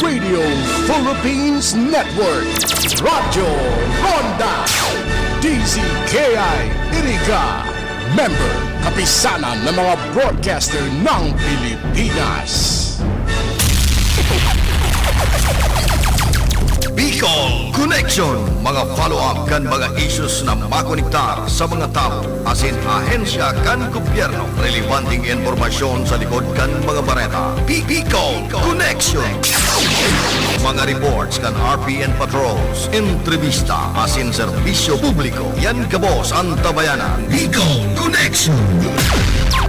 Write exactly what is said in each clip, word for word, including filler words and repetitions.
Radio Philippines Network, Radyo Ronda, D Z K I Iriga, member, kapisanan ng mga broadcaster ng Pilipinas. Bicol Connection, mga follow-up kan mga issues na makonektar sa mga tawo asin ahensya kan gobyerno. Relebanteng impormasyon sa likod kan mga bareta. Bi-, Bicol Connection. Mga reports kan R P N patrols, entrevista asin serbisyo publiko. Yan gabos an tabayanan. Bicol Connection.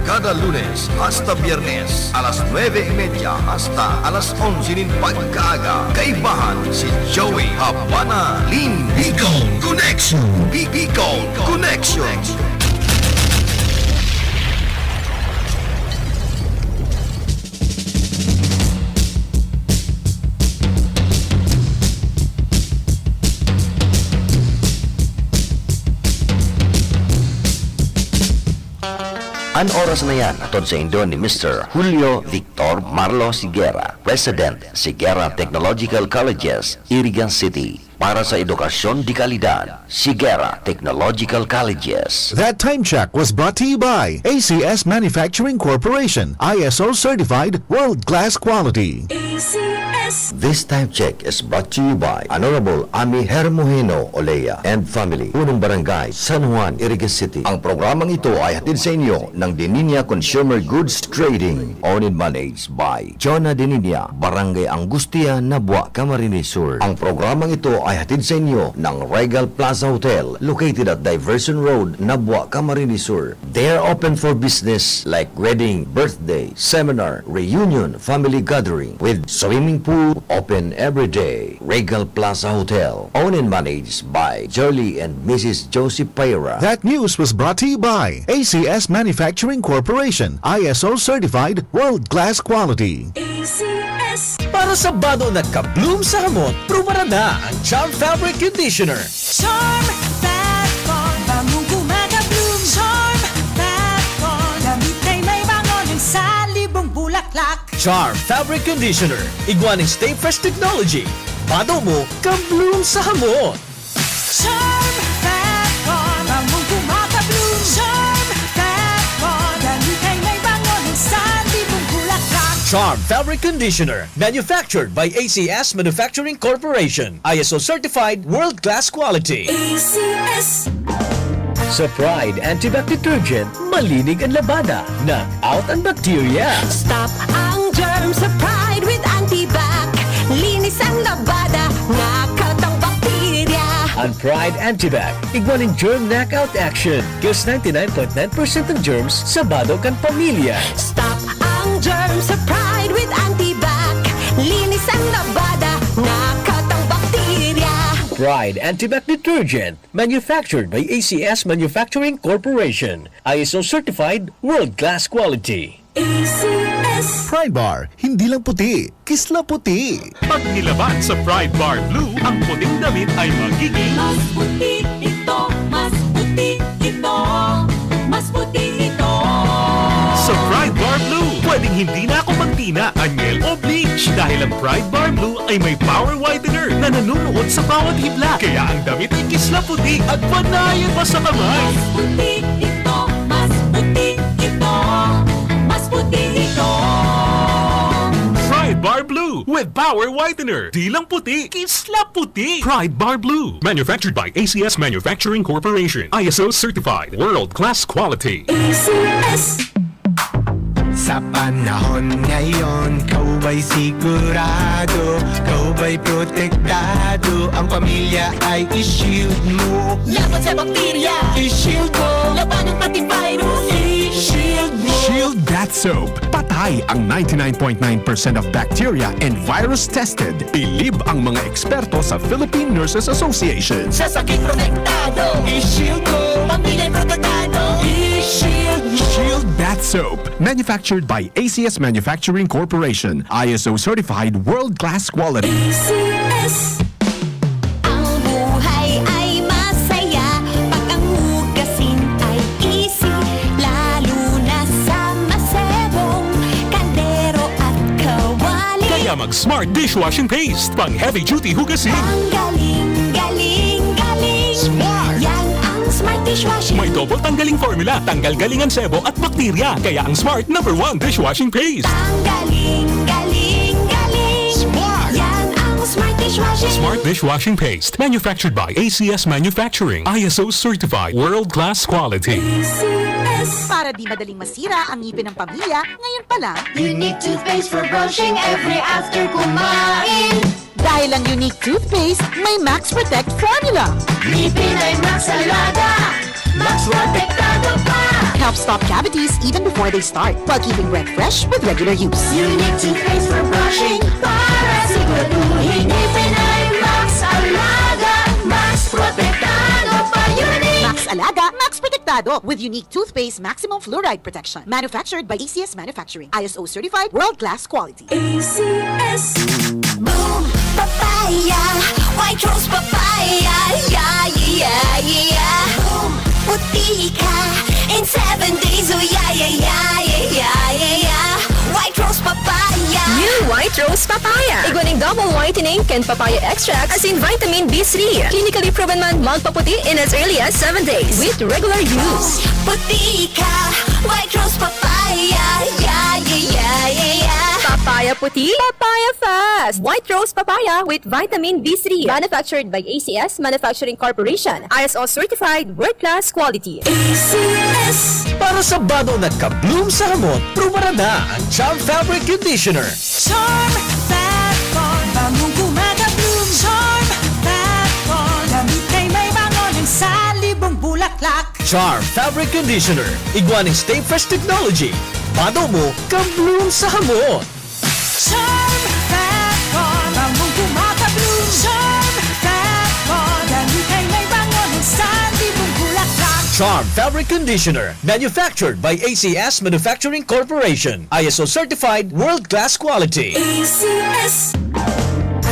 Kada Lunes hasta Biyernes, alas nuebe y media hasta alas onse nin pagkaaga, kaibahan si Joey Habana Lin. Bicol Connection. Bi-, Bicol Connection. An oras na yan hatod saindo ni Mister Julio Victor Marlo Siguera, President, Siguera Technological Colleges, Iriga City. Para sa edukasyon de kalidad, Siguera Technological Colleges. That time check was brought to you by A C S Manufacturing Corporation, I S O certified, world-class quality. A C S. This time check is brought to you by Honorable Ami Hermogeno Olea and family, Punong Barangay, San Juan, Iriga City. Ang programang ito ay hatid sa inyo ng Deninia Consumer Goods Trading, owned and managed by Jonah Deninia, Barangay Angustia, Nabua, Camarines Sur. Ang programang ito ay hatid sa inyo ng Regal Plaza Hotel, located at Diversion Road, Nabua, Camarines Sur. They are open for business like wedding, birthday, seminar, reunion, family gathering with swimming pool, open every day. Regal Plaza Hotel, owned and managed by Jolly and Missus Josie Pera. That news was brought to you by A C S Manufacturing Corporation, I S O certified, world-class quality. A C S. Para sa bado na ka-bloom sa hamot, prubaran na ang Charm Fabric Conditioner. Charm Fat Bond, bangong gumagabloom. Charm Fat Bond, damit ay may bango ng salibong bulaklak. Charm Fabric Conditioner, igwa ning Stay Fresh Technology. Bado mo, ka-bloom sa hamot. Charm Fat Bond, bangong gumagabloom. Charm Fat Bond, damit ay may bango ng salibong bulaklak. Charm Fabric Conditioner, manufactured by A C S Manufacturing Corporation. I S O certified, world-class quality. A C S. Sa Pride Antibac Detergent, malinig an labada, knock out an bakterya. Stop ang germ sa Pride with Antibac. Linis ang labada, knock out ang bakterya. An Pride Antibac, igwa nin germ knockout action. Kills ninety-nine point nine percent ng germs sa bado kan pamilya. Stop ang germ sa Pride with Antibac. Linis ang labada, knock out ang bakterya. Pride Antibac Detergent, manufactured by A C S Manufacturing Corporation. I S O certified, world-class quality. A C S. Pride Bar, hindi lang puti, kisla puti. Pag nilaban sa Pride Bar Blue, ang puting damit ay magiging mas puti ito, mas puti ito, mas puti ito. Sa Pride Bar Blue, pwedeng hindi na ako magtina, anyel o bleach dahil ang Pride Bar Blue ay may power whitener na nanunuot sa bawat hibla. Kaya ang damit ay kisla puti at panayan pa sa kamay. Mas puti ito, mas puti ito, mas puti ito. Pride Bar Blue with power whitener. Di lang puti, kisla puti. Pride Bar Blue. Manufactured by A C S Manufacturing Corporation. I S O certified. World class quality. A C S. Sa panahon ngayon, ikaw ba'y sigurado? Ikaw ba'y protektado? Ang pamilya ay i-shield mo. Laban sa bakterya, i-shield mo. Labanan pati virus, i-shield mo. Shield Bath Soap. Patay ang ninety-nine point nine percent of bacteria and virus tested. Bilib ang mga eksperto sa Philippine Nurses Association. Sa sakit protektado, i-shield mo. Pamilya protektado, i-shield mo. Shield Bath Soap. Manufactured by A C S Manufacturing Corporation. I S O certified world-class quality. A C S. Ang buhay ay masaya pag ang hugasin ay easy, lalo na sa masebong kaldero at kawali. Kaya Mag Smart Dishwashing Paste. Pang heavy duty hugasin. Ang galing, galing, galing. Smart! Yan ang Smart Dishwashing. May double tanggaling formula. Tanggal galing ang sebo at bakterya. Kaya ang Smart number one dishwashing paste. Ang galing, galing, galing. Smart! Yan ang Smart Dishwashing. Smart Dishwashing Paste. Manufactured by A C S Manufacturing. I S O certified. World class quality. A C S. Para di madaling masira ang ngipin ng pamilya, ngayon pa lang. Unique toothpaste for brushing every after kumain. Dahil ang Unique toothpaste may Max Protect formula. Ngipin ay Max Alaga, Max Protektado pa. Helps stop cavities even before they start, while keeping breath fresh with regular use. Unique toothpaste for brushing para siguraduhin ngipin ay Max Alaga, Max Protektado pa. Unique! Max Alaga, Max Protektado with Unique toothpaste maximum fluoride protection. Manufactured by A C S Manufacturing. I S O certified, world-class quality. A C S. Boom Papaya, White Rose Papaya, yeah, yeah, yeah, yeah. Boom, puti ka in seven days, oh yeah, yeah, yeah, yeah, yeah, yeah, yeah. White Rose Papaya. New White Rose Papaya. Igwa ning double whitening kan papaya extract, asin vitamin B three. Clinically proven man magpaputi in as early as seven days with regular use. Puti ka, White Rose Papaya, yeah, yeah, yeah, yeah, yeah. Papaya puti, papaya fast. White Rose Papaya with vitamin B three. Manufactured by A C S Manufacturing Corporation. I S O certified, world class quality. A C S. Para sa bado na ka-bloom sa hamot, prubarada ang Charm Fabric Conditioner. Charm Fat Bond, bangong gumagabloom. Charm Fat Bond, damit ay may bango ng salibong bulaklak. Charm Fabric Conditioner, igwa ning Stay Fresh Technology. Bado mo, ka-bloom sa hamot. Charm Fat Bond, bangong gumagabloom. Charm Fat Bond, damit ay may bango ng salibong bulaklak. Charm Fabric Conditioner, manufactured by A C S Manufacturing Corporation. I S O certified, world-class quality. A C S.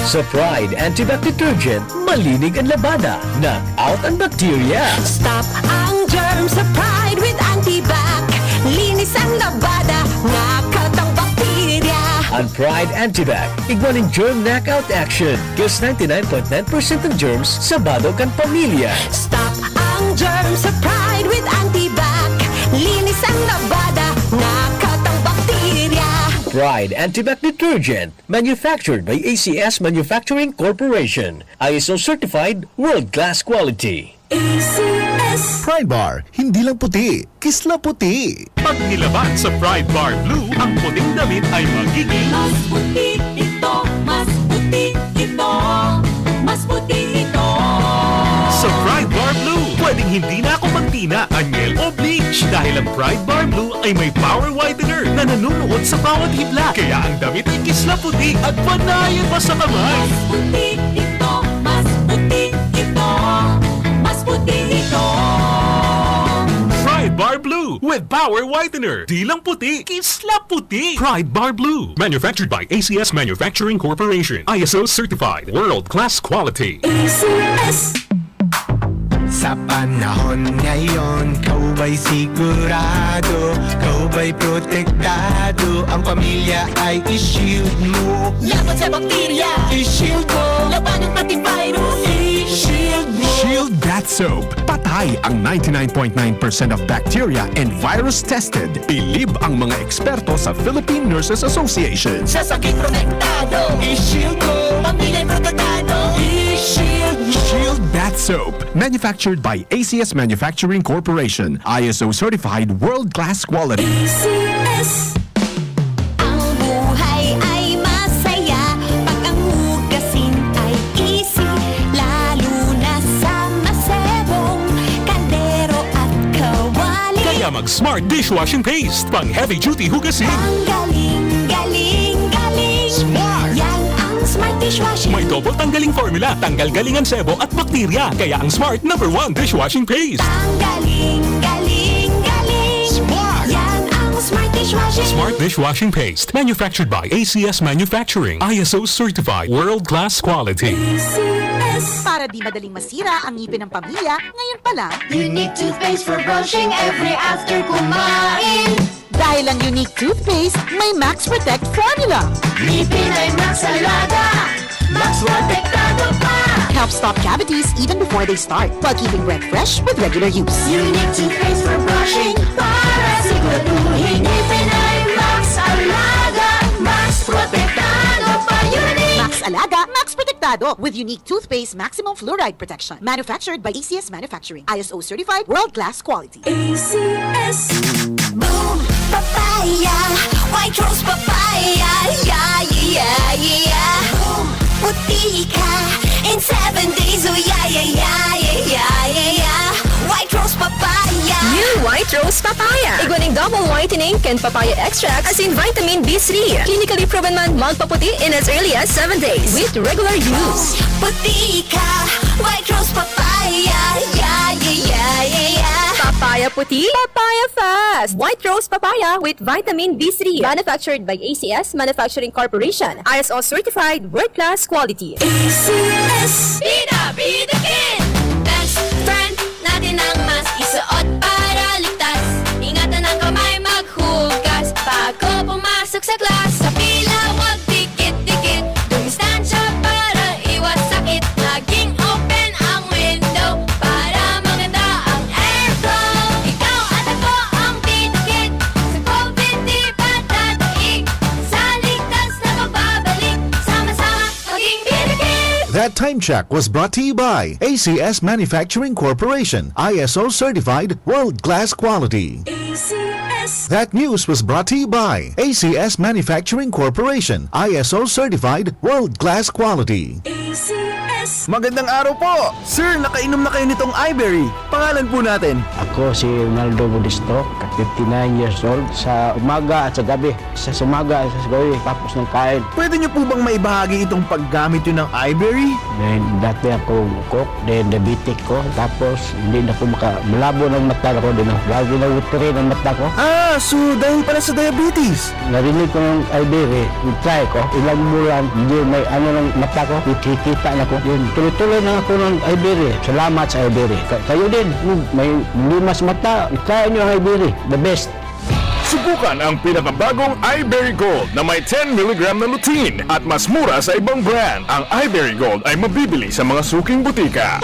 Sa Pride Antibac Detergent, malinig ang labada, knock out ang bakterya. Stop ang germ sa Pride with Antibac. Linis ang labada, knock out ang bakterya. Ang Pride Antibac, igwa nin germ knockout action. Kills ninety-nine point nine percent ng germs sa bado kan pamilya. Stop ang germ sa Pride with Antibac. Linis ang labada, knock out ang bakterya. Pride Antibac Detergent, manufactured by A C S Manufacturing Corporation. I S O certified, world-class quality. A C S. Pride Bar, hindi lang puti, kisla puti. Pag nilaban sa Pride Bar Blue, ang puting damit ay magiging mas puti ito, mas puti ito, mas puti ito. Sa Pride Bar Blue, pwedeng hindi na ako magtina, anyel o bleach dahil ang Pride Bar Blue ay may power whitener na nanunuot sa bawat hibla. Kaya ang damit ay kisla puti at panayan pa sa kamay. Mas puti ito, mas puti ito, mas puti ito. Pride Bar Blue with Power Whitener. Di lang puti, kisla puti. Pride Bar Blue. Manufactured by A C S Manufacturing Corporation. I S O certified. World class quality. A C S. Sa panahon ngayon, ikaw ba'y sigurado? Ikaw ba'y protektado? Ang pamilya ay i-shield mo. Laban sa bakterya, i-shield mo. Labanan pati virus, i-shield mo. Shield Bath Soap. Patay ang ninety-nine point nine percent of bacteria and virus tested. Bilib ang mga eksperto sa Philippine Nurses Association. Sa sakit protektado, i-shield mo. Pamilya protektado, i-shield mo. Shield Bath Soap. Manufactured by A C S Manufacturing Corporation. I S O certified, world-class quality. A C S. Ang buhay ay masaya pag ang hugasin ay easy, lalo na sa masebong kaldero at kawali. Kaya mag Smart Dishwashing Paste, pang heavy duty hugasin. Ang galing, galing, galing. Smart! Yan ang Smart Dishwashing. May double tanggaling formula, tanggal galing ang sebo at bakterya. Kaya ang Smart number one dishwashing paste. Ang galing, galing, galing. Smart! Yan ang Smart Dishwashing. Smart Dishwashing Paste. Manufactured by A C S Manufacturing. I S O certified. World class quality. A C S. Para di madaling masira ang ngipin ng pamilya, ngayon pa lang. Unique toothpaste for brushing every after kumain. Dahil ang Unique Toothpaste may Max Protect Formula. Ngipin ay Max Alaga, Max Protektado pa. Helps stop cavities even before they start, while keeping breath fresh with regular use. Unique Toothpaste for brushing, para siguraduhin ngipin ay Max Alaga, Max Protektado pa. Unique! Max Alaga, Max Protektado, with Unique Toothpaste Maximum Fluoride Protection. Manufactured by A C S Manufacturing. I S O certified, world-class quality. A C S. Boom! Papaya! White Rose Papaya! Yeah, yeah, yeah, yeah! Boom! Puti ka in seven days! Oh, yeah, yeah, yeah, yeah, yeah, yeah! White Rose Papaya! New White Rose Papaya. Igwa nin double whitening kan papaya extract asin vitamin B three. Clinically proven man magpaputi in as early as seven days with regular use. Puti ka, White Rose Papaya, yeah, yeah, yeah, yeah, yeah. Papaya puti, papaya fast. White Rose Papaya with vitamin B three. Manufactured by A C S Manufacturing Corporation. I S O certified, world-class quality. A C S. Bida, bida kin! Best friend natin ang mask. Isuot para ligtas. Ingatan ang kamay maghugas. Bago pumasok sa class, sa pila, wag dikit-dikit. Dumistansya para iwas sakit. Maging open ang window para maganda ang airflow. Ikaw at ako ang bidikit sa COVID, di ba dadaig? Sa ligtas na pagbabalik, sama-sama maging bidikit. That time check was brought to you by A C S Manufacturing Corporation, I S O certified, world-class quality. A C S. That news was brought to you by A C S Manufacturing Corporation, I S O certified, world-class quality. A C S. Magandang araw po! Sir, nakainom na kayo nitong Iberry. Pangalan po natin? Ako si Ronaldo Modesto, fifty-nine years old. Sa umaga at sa gabi, sa umaga at sa gabi, tapos ng kain. Pwede niyo po bang maibahagi itong paggamit niyo ng Iberry? Then, dati akong cook, then diabetic ko. Tapos, hindi na ko maka-, malabo ng mata ko, din ako. Lagi na watery ng mata ko. Ah, so dahil pala sa diabetes? Narinig ko ng Iberry, try ko. Ilang bulan, hindi may ano ng mata ko, kikita na ko. Yun, tuloy-tuloy na ako ng Iberry. Salamat sa Iberry. Ka-, kayo din, kung may limas mata, try nyo ang Iberry. The best. Subukan ang pinakabagong Iberry Gold na may ten milligram na lutein at mas mura sa ibang brand. Ang Iberry Gold ay mabibili sa mga suking butika.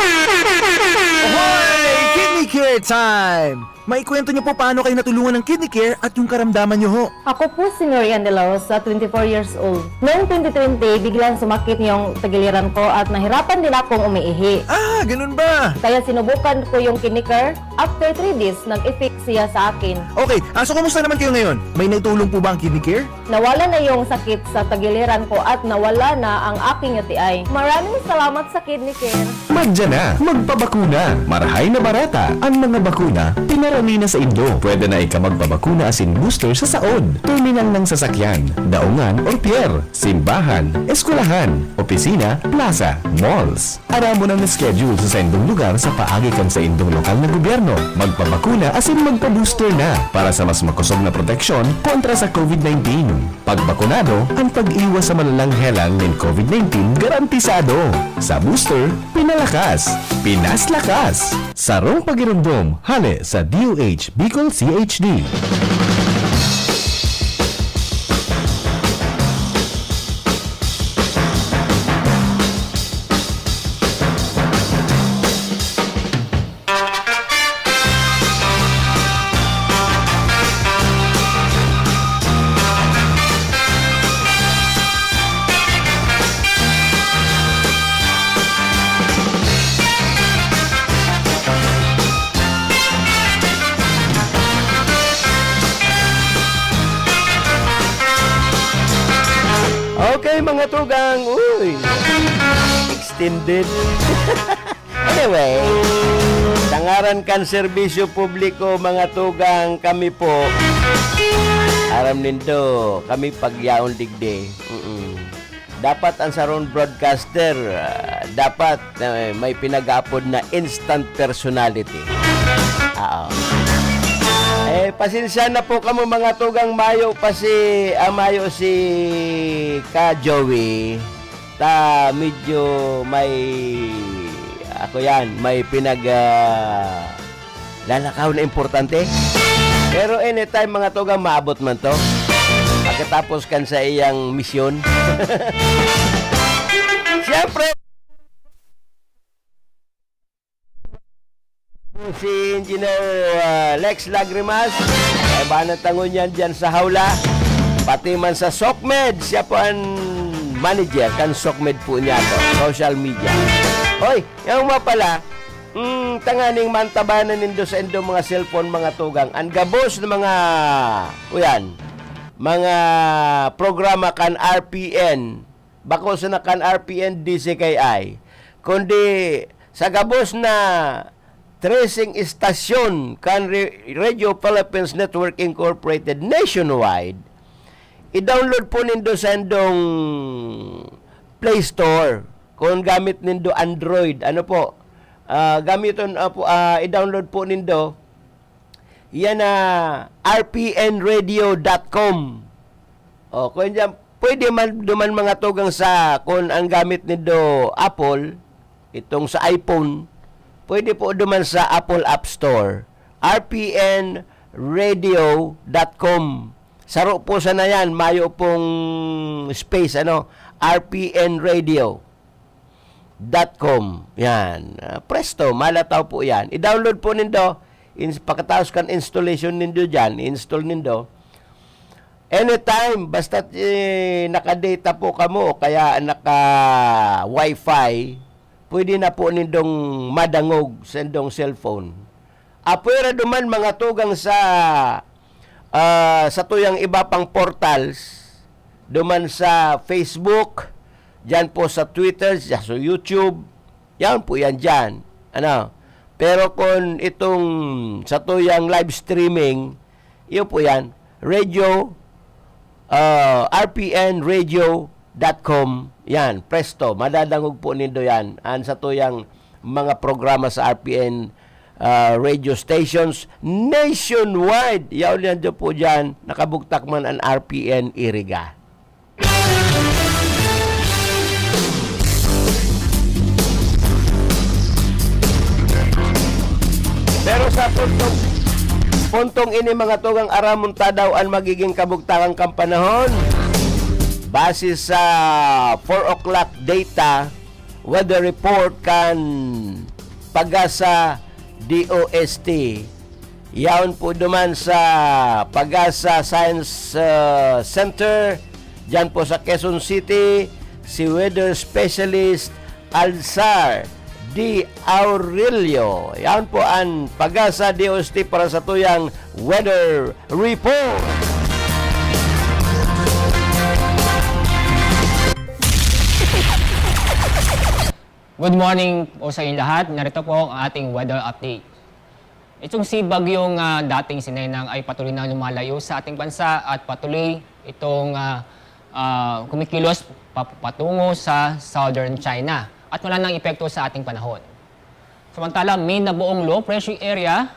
Hoy! Kidney Care Time! Maikwento niyo po paano kayo natulungan ng Kidney Care at yung karamdaman niyo ho. Ako po si Norian De La Rosa, twenty-four years old. Noong twenty twenty, biglang sumakit yung tagiliran ko at nahirapan din akong umiihi. Ah, ganun ba? Kaya sinubukan ko yung Kidney Care. After three days, nag-effect siya sa akin. Okay, ah, so kumusta naman kayo ngayon? May naitulong po ba ang Kidney Care? Nawala na yung sakit sa tagiliran ko at nawala na ang aking U T I. Maraming salamat sa Kidney Care. Magdiyan na, magpabakuna. Marahay na bareta. Ang mga bakuna, pinarani na sa indo. Pwede na ika magpabakuna asin booster sa saod, terminal ng sasakyan, daungan or pier, simbahan, eskwelahan, opisina, plaza, malls. Aramon ang schedule sa saindong lugar sa paagi kan saindong lokal na gobyerno. Magpabakuna asin magpa-booster na para sa mas makosog na proteksyon kontra sa COVID nineteen. Pagbakunado, ang pag-iwas sa malalang helang nin COVID nineteen garantisado. Sa booster, pinalakas, pinaslakas. Sarong pagiromdom, hale sa D O H Bicol C H D. Okay, mga tugang, uy. Extended. Anyway, sa ngaran kan serbisyo publiko, mga tugang, kami po, aram nindo, kami pagyaon digdi. Mm-mm. Dapat ang sarong broadcaster, ah, dapat, eh, may pinag-aapod na instant personality. Oo. Eh, pasensya na po kamo, mga tugang, mayo pa si, ah, mayo si Ka Joey. Ta medyo may, ako yan, may pinag, ah, lalakaw na importante. Pero anytime, mga tugang, maabot man to. Pagkatapos kan sa iyang misyon. Siyempre, si Engineer, ah, Lex Lagrimas, ay ba nagtangon yan dyan sa hawla? Pati man sa SOCMED, siya po ang manager kan SOCMED po niya to, social media. Hoy, yung mga pala, mm, tanganing mantabanan nindo sa indong mga cellphone, mga tugang. Ang gabos ng mga, uyan, mga programa kan R P N, bako sana kan R P N D C K I, kundi sa gabos na tracing istasyon kan Re-, Radio Philippines Network Incorporated nationwide, i-download po nindo sa indong Play Store. Kung gamit nindo Android, ano po, ah, gamiton, ah, po, ah, i-download po nindo yan na R P N radio dot com. O, kung dyan, pwede man duman, mga tugang, sa, kung ang gamit nindo Apple, itong sa iPhone, pwede po duman sa Apple App Store, R P N radio dot com. Saro po sana yan, mayo pong space, ano, R P N radio dot com. Yan. Ah, presto, malataw po yan. I-download po nindo. Ins-, pagkatapos kan installation nindo dyan, i-install nindo. Anytime, basta, eh, naka-data po kamo o kaya naka-wifi, pwede na po nindong madangog sa indong cellphone. Apwera duman, mga tugang, sa, ah, satuyang iba pang portals, duman sa Facebook, diyan po sa Twitter, sa, sa YouTube, yan po yan diyan. Ano? Pero kung itong satuyang live streaming, yun po yan, radio, ah, R P N radio dot com, yan, presto, madadangog po nindo yan. An satuyang mga programa sa R P N, ah, radio stations nationwide. Yaon yan dyan po dyan, nakabugtak man an R P N Iriga. Pero sa puntong, puntong ini, mga tugang, aramon ta daw an magiging kabugtakan kan panahon. Base sa four o'clock data, weather report kan Pagasa D O S T. Yaon po duman sa Pagasa Science, ah, Center, dyan po sa Quezon City, si weather specialist Alzar D Aurelio. Yaon po an Pagasa D O S T para satuyang weather report. Good morning po sa inyong lahat. Narito po ang ating weather update. Itong si Bagyong, ah, dating si Nenang ay patuloy na lumalayo sa ating bansa at patuloy itong, ah, ah, kumikilos pa-, patungo sa southern China at wala nang epekto sa ating panahon. Samantala, may nabuong low pressure area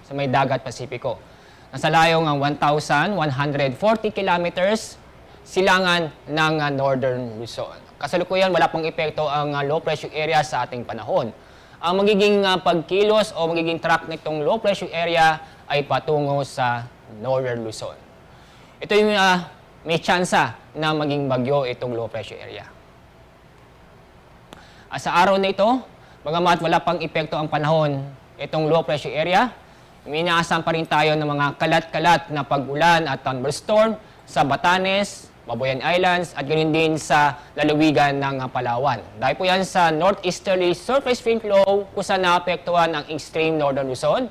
sa may dagat Pasipiko. Nasa layong ang one thousand one hundred forty kilometers silangan ng, ah, Northern Luzon. Kasalukuyan, wala pang epekto ang, ah, low pressure area sa ating panahon. Ang magiging, ah, pagkilos o magiging track nitong low pressure area ay patungo sa Northern Luzon. Ito yung, ah, may tsansa na maging bagyo itong low pressure area. At sa araw na ito, bagamat wala pang epekto ang panahon, itong low pressure area, may inaasahan pa rin tayo ng mga kalat-kalat na pag-ulan at thunderstorm sa Batanes, Mabuyan Islands, at ganoon din sa lalawigan ng Palawan. Dahil po yan sa northeasterly surface wind flow, kung saan naapektuhan ang extreme northern Luzon,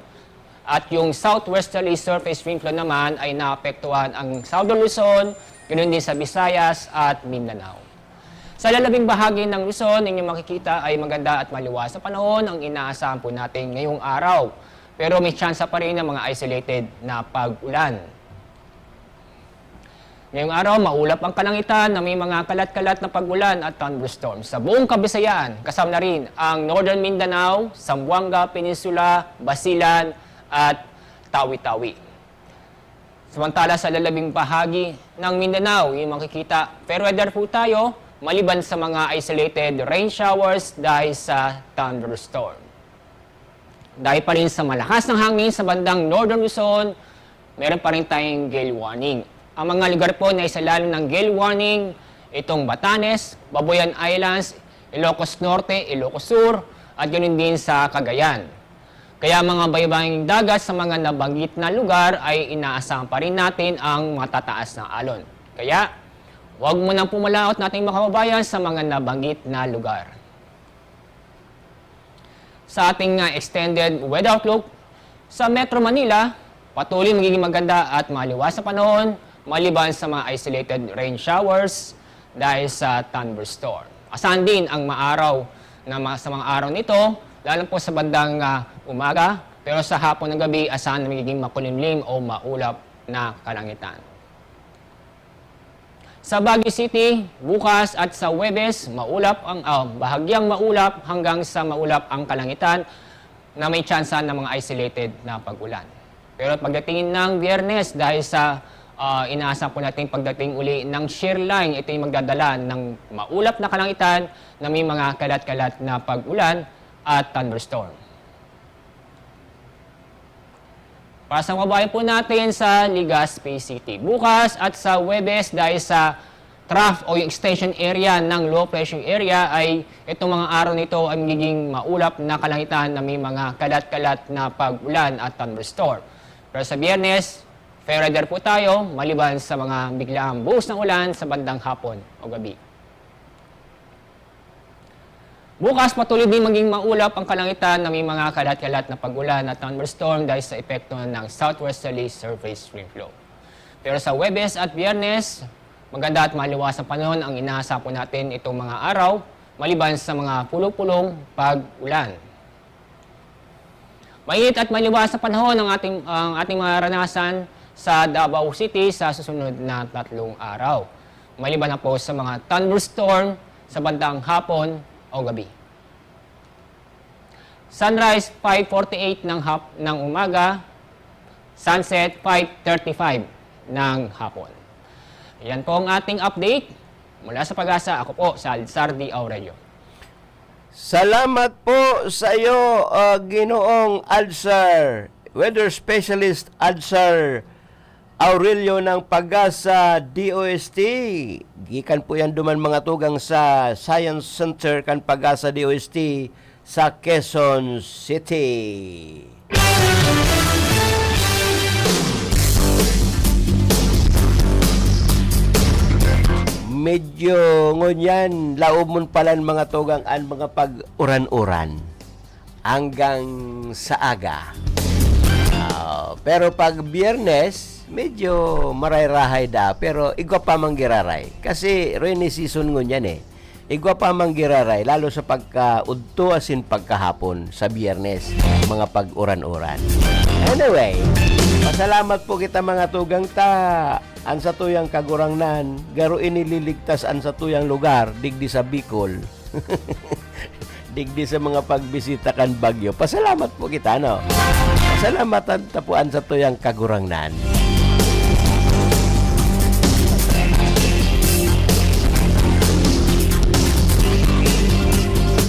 at yung southwesterly surface wind flow naman ay naapektuhan ang southern Luzon, ganoon din sa Visayas at Mindanao. Sa lalabing bahagi ng Luzon, inyong makikita ay maganda at maliwas na panahon ang inaasahan po natin ngayong araw. Pero may tsansa pa rin ng mga isolated na pag-ulan. Ngayong araw, maulap ang kalangitan na may mga kalat-kalat na pag-ulan at thunderstorms sa buong Kabisayaan, kasama na rin ang Northern Mindanao, Zamboanga Peninsula, Basilan, at Tawi-Tawi. Samantala, sa lalabing bahagi ng Mindanao, yung makikita, fair weather po tayo, maliban sa mga isolated rain showers dahil sa thunderstorm. Dahil pa rin sa malakas na hangin sa bandang Northern Luzon, meron pa rin tayong gale warning. Ang mga lugar po na isalalim ng gale warning, itong Batanes, Babuyan Islands, Ilocos Norte, Ilocos Sur, at ganun din sa Cagayan. Kaya mga baybaying dagat sa mga nabanggit na lugar ay inaasahan pa rin natin ang matataas na alon. Kaya, huwag mo nang pumalaot nating makababayan sa mga nabanggit na lugar. Sa ating, ah, extended weather outlook, sa Metro Manila, patuloy magiging maganda at maliwas na panahon maliban sa mga isolated rain showers dahil sa thunderstorm. Asahan din ang maaraw na mga, sa mga araw nito, lalo po sa bandang, ah, umaga, pero sa hapon ng gabi, asahan na magiging makulimlim o maulap na kalangitan. Sa Baguio City, bukas at sa Huwebes, maulap ang, ah, bahagyang maulap hanggang sa maulap ang kalangitan na may tsansa ng mga isolated na pag-ulan. Pero pagdating ng Biyernes, dahil sa, ah, inaasa po nating pagdating uli ng shear line, ito yung magdadala ng maulap na kalangitan na may mga kalat-kalat na pag-ulan at thunderstorm. Para sa kababayan po natin sa Legazpi City. Bukas at sa Huwebes, dahil sa trough o yung extension area ng low pressure area, ay itong mga araw nito ay magiging maulap na kalangitan na may mga kalat-kalat na pag-ulan at thunderstorm. Pero sa Biyernes, fair weather po tayo, maliban sa mga biglaang buhos ng ulan sa bandang hapon o gabi. Bukas, patuloy din maging maulap ang kalangitan na may mga kalat-kalat na pag-ulan at thunderstorm dahil sa epekto ng southwesterly surface rain flow. Pero sa Huwebes at Biyernes, maganda at maliwas na panahon ang inaasahan po natin itong mga araw, maliban sa mga pulo-pulong pag-ulan. Mainit at maliwas na panahon ang ating, ang ating mararanasan sa Davao City sa susunod na tatlong araw, maliban na po sa mga thunderstorm sa bandang hapon o gabi. Sunrise, five forty-eight ng hap-, ng umaga. Sunset, five thirty-five ng hapon. Yan po ang ating update. Mula sa Pag-asa, ako po si Alzar D. Aurelio. Salamat po sa iyo, ah, Ginoong Alzar, weather specialist Alzar Aurelio ng Pag-asa D O S T. Gikan po yan duman, mga tugang, sa Science Center kan Pag-asa D O S T sa Quezon City. Medyo ngunyan, laomon palan, mga tugang, an mga pag-uran-uran hanggang sa aga. Ah, pero pag Biyernes, medyo maray-rahay daa, pero igwa pa man giraray. Kasi rainy season ngunyan eh. Igwa pa man giraray, lalo sa pagkaudto asin pagkahapon sa Biyernes, mga pag-uran-uran. Anyway, pasalamat po kita, mga tugang, ta an satuyang Kagurangnan, garo ini liligtas an satuyang lugar, digdi sa Bicol. Digdi sa mga pagbisita kan bagyo. Pasalamat po kita, no? Pasalamatan ta po an satuyang Kagurangnan.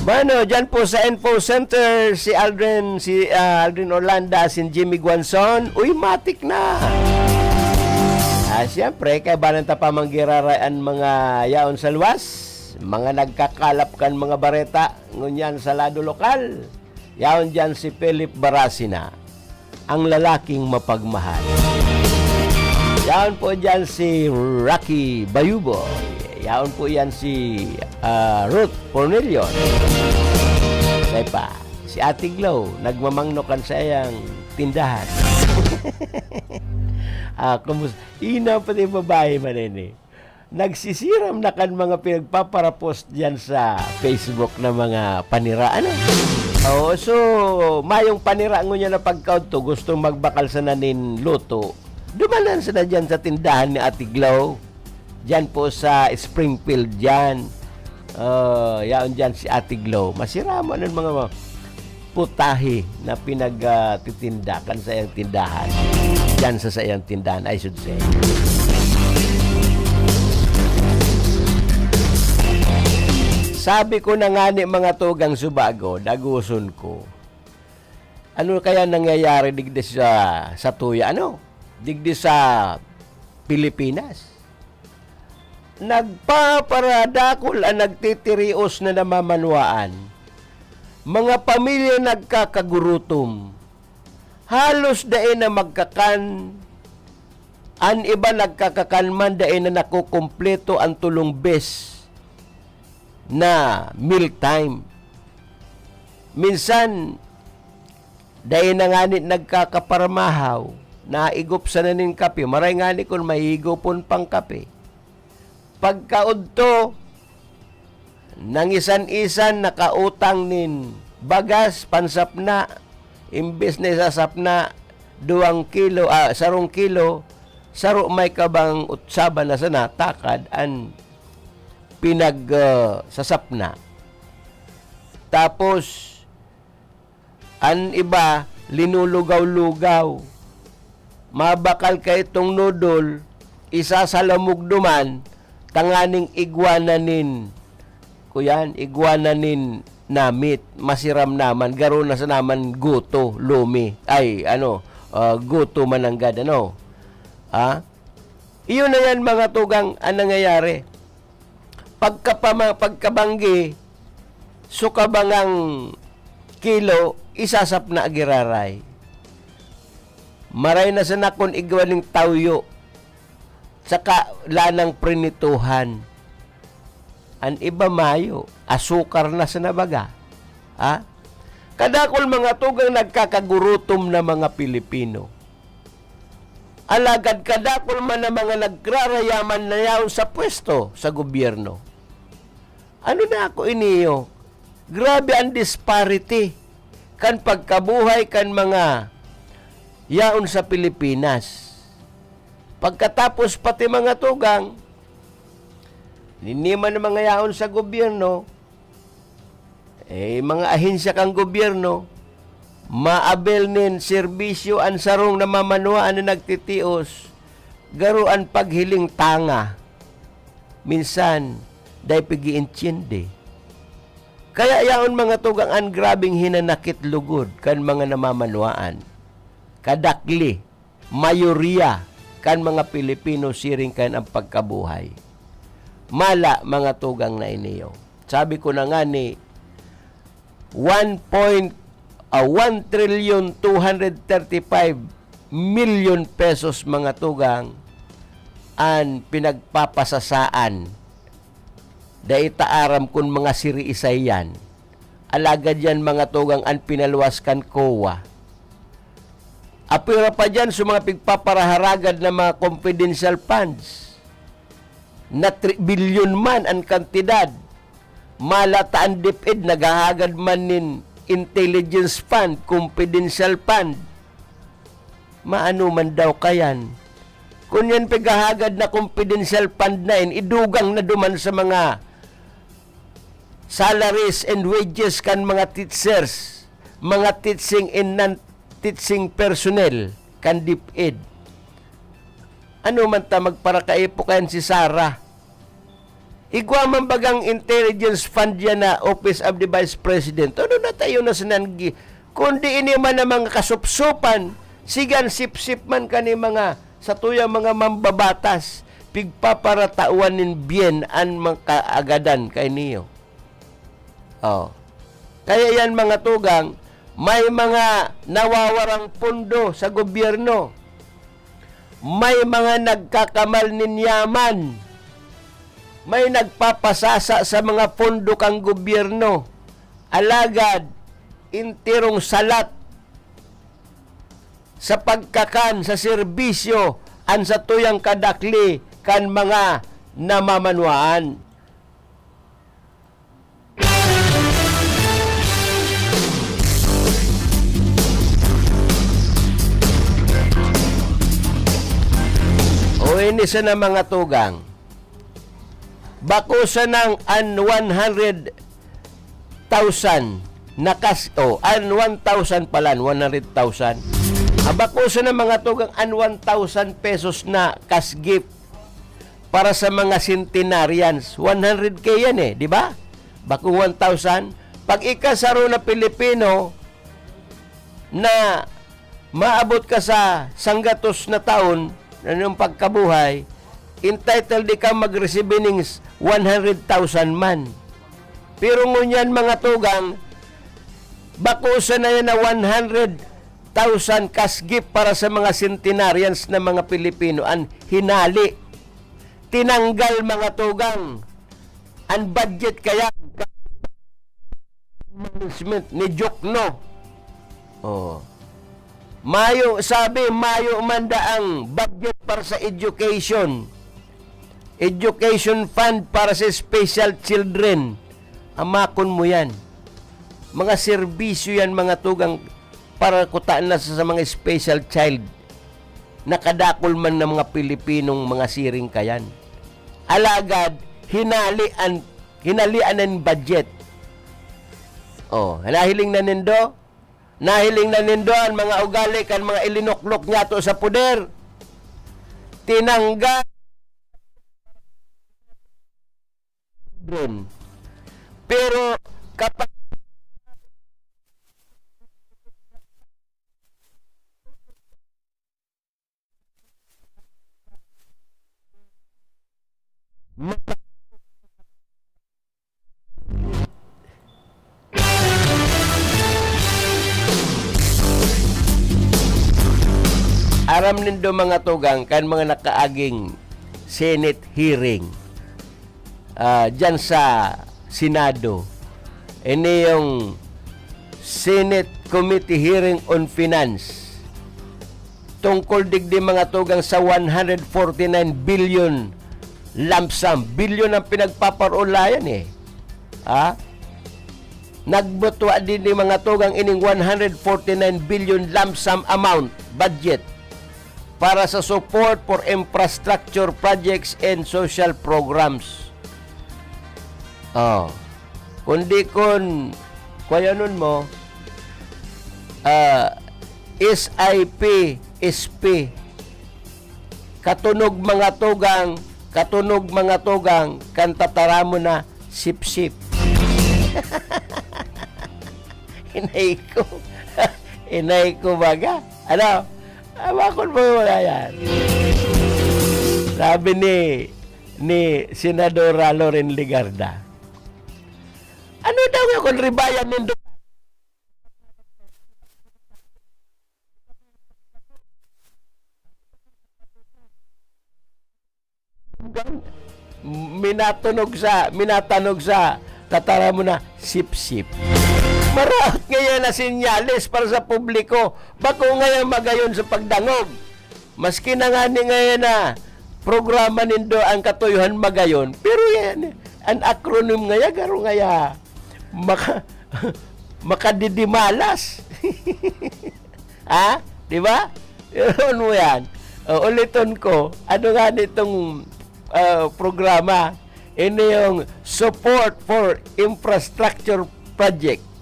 Bueno, dyan po sa Info Center, si Aldrin, si, ah, Aldrin Orlanda, si Jimmy Guanzon, uy, matik na. Ah, siyempre, kaibanan ta pa man giraray an mga yaon sa luwas, mga nagkakalap kan mga bareta, ngunyan sa lado lokal. Yaon dyan si Philip Barasina, ang lalaking mapagmahal. Yaon po dyan si Rocky Bayuboy. Yaon po yan si, ah, Ruth Cornelion. May pa, si Ate Glow, nagmamangno kan saiyang tindahan. Ah, kumus-, ina, pati babae man ini. Nagsisiram na kan mga pinagpaparapost diyan sa Facebook na mga panira, ano? Oo, so, mayong panira ngunyan na pagkaudto, gusto magbakal sana nin luto. Dumanan sana diyan sa tindahan ni Ate Glow. Diyan po sa Springfield diyan. Ah, yaon diyan si Ate Glow. Masira mo ng mga putahe na pinag, ah, titinda kan saiyang tindahan. Diyan sa saiyang tindahan, I should say. Sabi ko na ngani, mga tugang, subago, dagoson ko. Ano kaya nangyayari digdi sa, sa tuya, ano? digdi sa Pilipinas. Nagpaparadakul an nagtitirios na namamanwaan. Mga pamilya nagkakagurutom. Halos dai na magkakan. An iba nagkakakan man, dai na nakukumpleto an tolong bes na meal time. Minsan, dai na ngani nagkakaparamahaw, naigop sana nin kape. Maray ngani kun mahigopon pang kape. Pagkaodto, nangisan-isan nakautang nin bagas, pansapna, imbes na isasapna, duwang kilo, ah, sarong kilo, saro may kabang utsaba na sana takad an pinag, ah, sasapna. Tapos, an iba, linulugaw-lugaw. Mabakal kaitong noodle, isasalamog duman, tanganing igwa na nin, kuyan, igwa na nin namit, masiram naman, garo na sa naman guto, lumi. Ay, ano, ah, guto mananggad, ano? Ha? Iyon na yan, mga tugang, ang nangyayari. Pagkapama-, pagkabanggi, sukabangang kilo, isasapna giraray. Maray na sana kun igwa ning tawyo, saka lanang prinituhan. An iba mayo, asukar na sana baga. Ha? Kadakul mga tugang nagkakagurutom na mga Pilipino. Alagad kadakul man na mga nagrarayaman na yaon sa pwesto sa gobyerno. Ano na ako iniyo? Grabe ang disparity kan pagkabuhay kan mga yaon sa Pilipinas. Pagkatapos pati mga tugang, niniman ng mga yaon sa gobyerno, eh, mga ahensya kan gobyerno, maabel nin serbisyo an sarong namamanwaan na nagtitios, garo an paghiling tanga. Minsan, dai pag-iintindi. Kaya yaon mga tugang an grabing hinanakit lugod kan mga namamanwaan. Kadakli, mayoriya kan mga Pilipino siring kan ang pagkabuhay. Mala, mga tugang na iniyo. Sabi ko na nga ni, one point, ah, one trillion two hundred thirty-five million pesos, mga tugang, an pinagpapasasaan. Dai ta aram kun mga siriisay yan. Alagad yan, mga tugang, an pinaluwas kan COA. Apira pa diyan sa mga pigpaparaharagad na mga confidential funds na tribilyon man an kantidad. Mala ta an DepEd naghahagad man nin intelligence fund, confidential fund. Maano man daw kayan? Kun yan pighahagad na confidential fund na yan, idugang na duman sa mga salaries and wages kan mga teachers, mga teaching and non-teaching personnel kan DepEd. Ano man ta magparakaipo kayan si Sara? Igwa man bagang intelligence fund yan na Office of the Vice President. Ano na tayo na sinanggi? Kundi ini man ang mga kasupsupan, sigan sipsip man kani mga satuyang mga mambabatas, pigpaparatawan nin byen an mga kaagadan kainiyo. Oh. Kaya yan, mga tugang, may mga nawawarang pondo sa gobyerno. May mga nagkakamal nin yaman. May nagpapasasa sa mga pondo kan gobyerno. Alagad, enterong salat sa pagkakan, sa serbisyo, an satuyang kadakli kan mga namamanwaan. O ini sana, mga tugang. Bako sanang an one hundred thousand nakas-, oh, an one thousand pala, an one hundred thousand. Ah, bako sana, mga tugang, an one thousand pesos na cash gift para sa mga centenarians. One hundred K yan eh, di ba? Bakong one thousand. Pag ika saro na Pilipino na maabot ka sa sanggatos na taon na iyong pagkabuhay, entitled di ka mag-receive ning one hundred thousand man. Pero ngunyan, mga tugang, bako sana yan na one hundred thousand cash gift para sa mga centenarians na mga Pilipino an hinali. Tinanggal, mga tugang, an budget kaya management ni Jokno. Oh. Mayo, sabi, mayo man daang budget para sa education. Education fund para sa special children. Amakon mo yan. Mga serbisyo yan, mga tugang, para kutaan na sa, sa mga special child. Nakadakol man ng mga Pilipinong mga siring kayan. Alagad, hinali an, hinalian ang budget. Oh, nahiling na nindo? Nahiling na nindo an mga ugali kan mga ilinuklok niyato sa poder? Tinanggal. Pero kapag Aram nindo, mga tugang, kan mga nakaaging Senate hearing, ah, dyan sa Senado. Ini yung Senate Committee Hearing on Finance. Tungkol digdi, mga tugang, sa one hundred forty-nine billion lump sum. Bilyon ang pinagpaparulayan eh. Ha? Nagbutwa din ni, mga tugang, ining one hundred forty-nine billion lump sum amount budget para sa support for infrastructure projects and social programs. Oh. Kundi kun kuyanon mo, ah, S I P, S P. Katunog, mga tugang, katunog, mga tugang, kan tataramon na sipsip. Inay ko. Inay ko baga. Ano? Abakon mo wala yan. Sabi ni, ni Senadora Loren Legarda, "Ano daw nga kun ribayan nindo?" Minatunog sa, minatanog sa tataramon na sipsip. Maraot ngayan na senyales para sa publiko. Bako ngayan magayon sa pagdangog. Maski na ngani ngayan na programa nindo ang Katuyohan Magayon, pero yan, an acronym ngaya, garo ngaya, maka-, makadidimalas. Ha? Di ba? Yun mo yan. O, uliton ko, ano nga nitong, ah, programa? Ini yung Support for Infrastructure Project.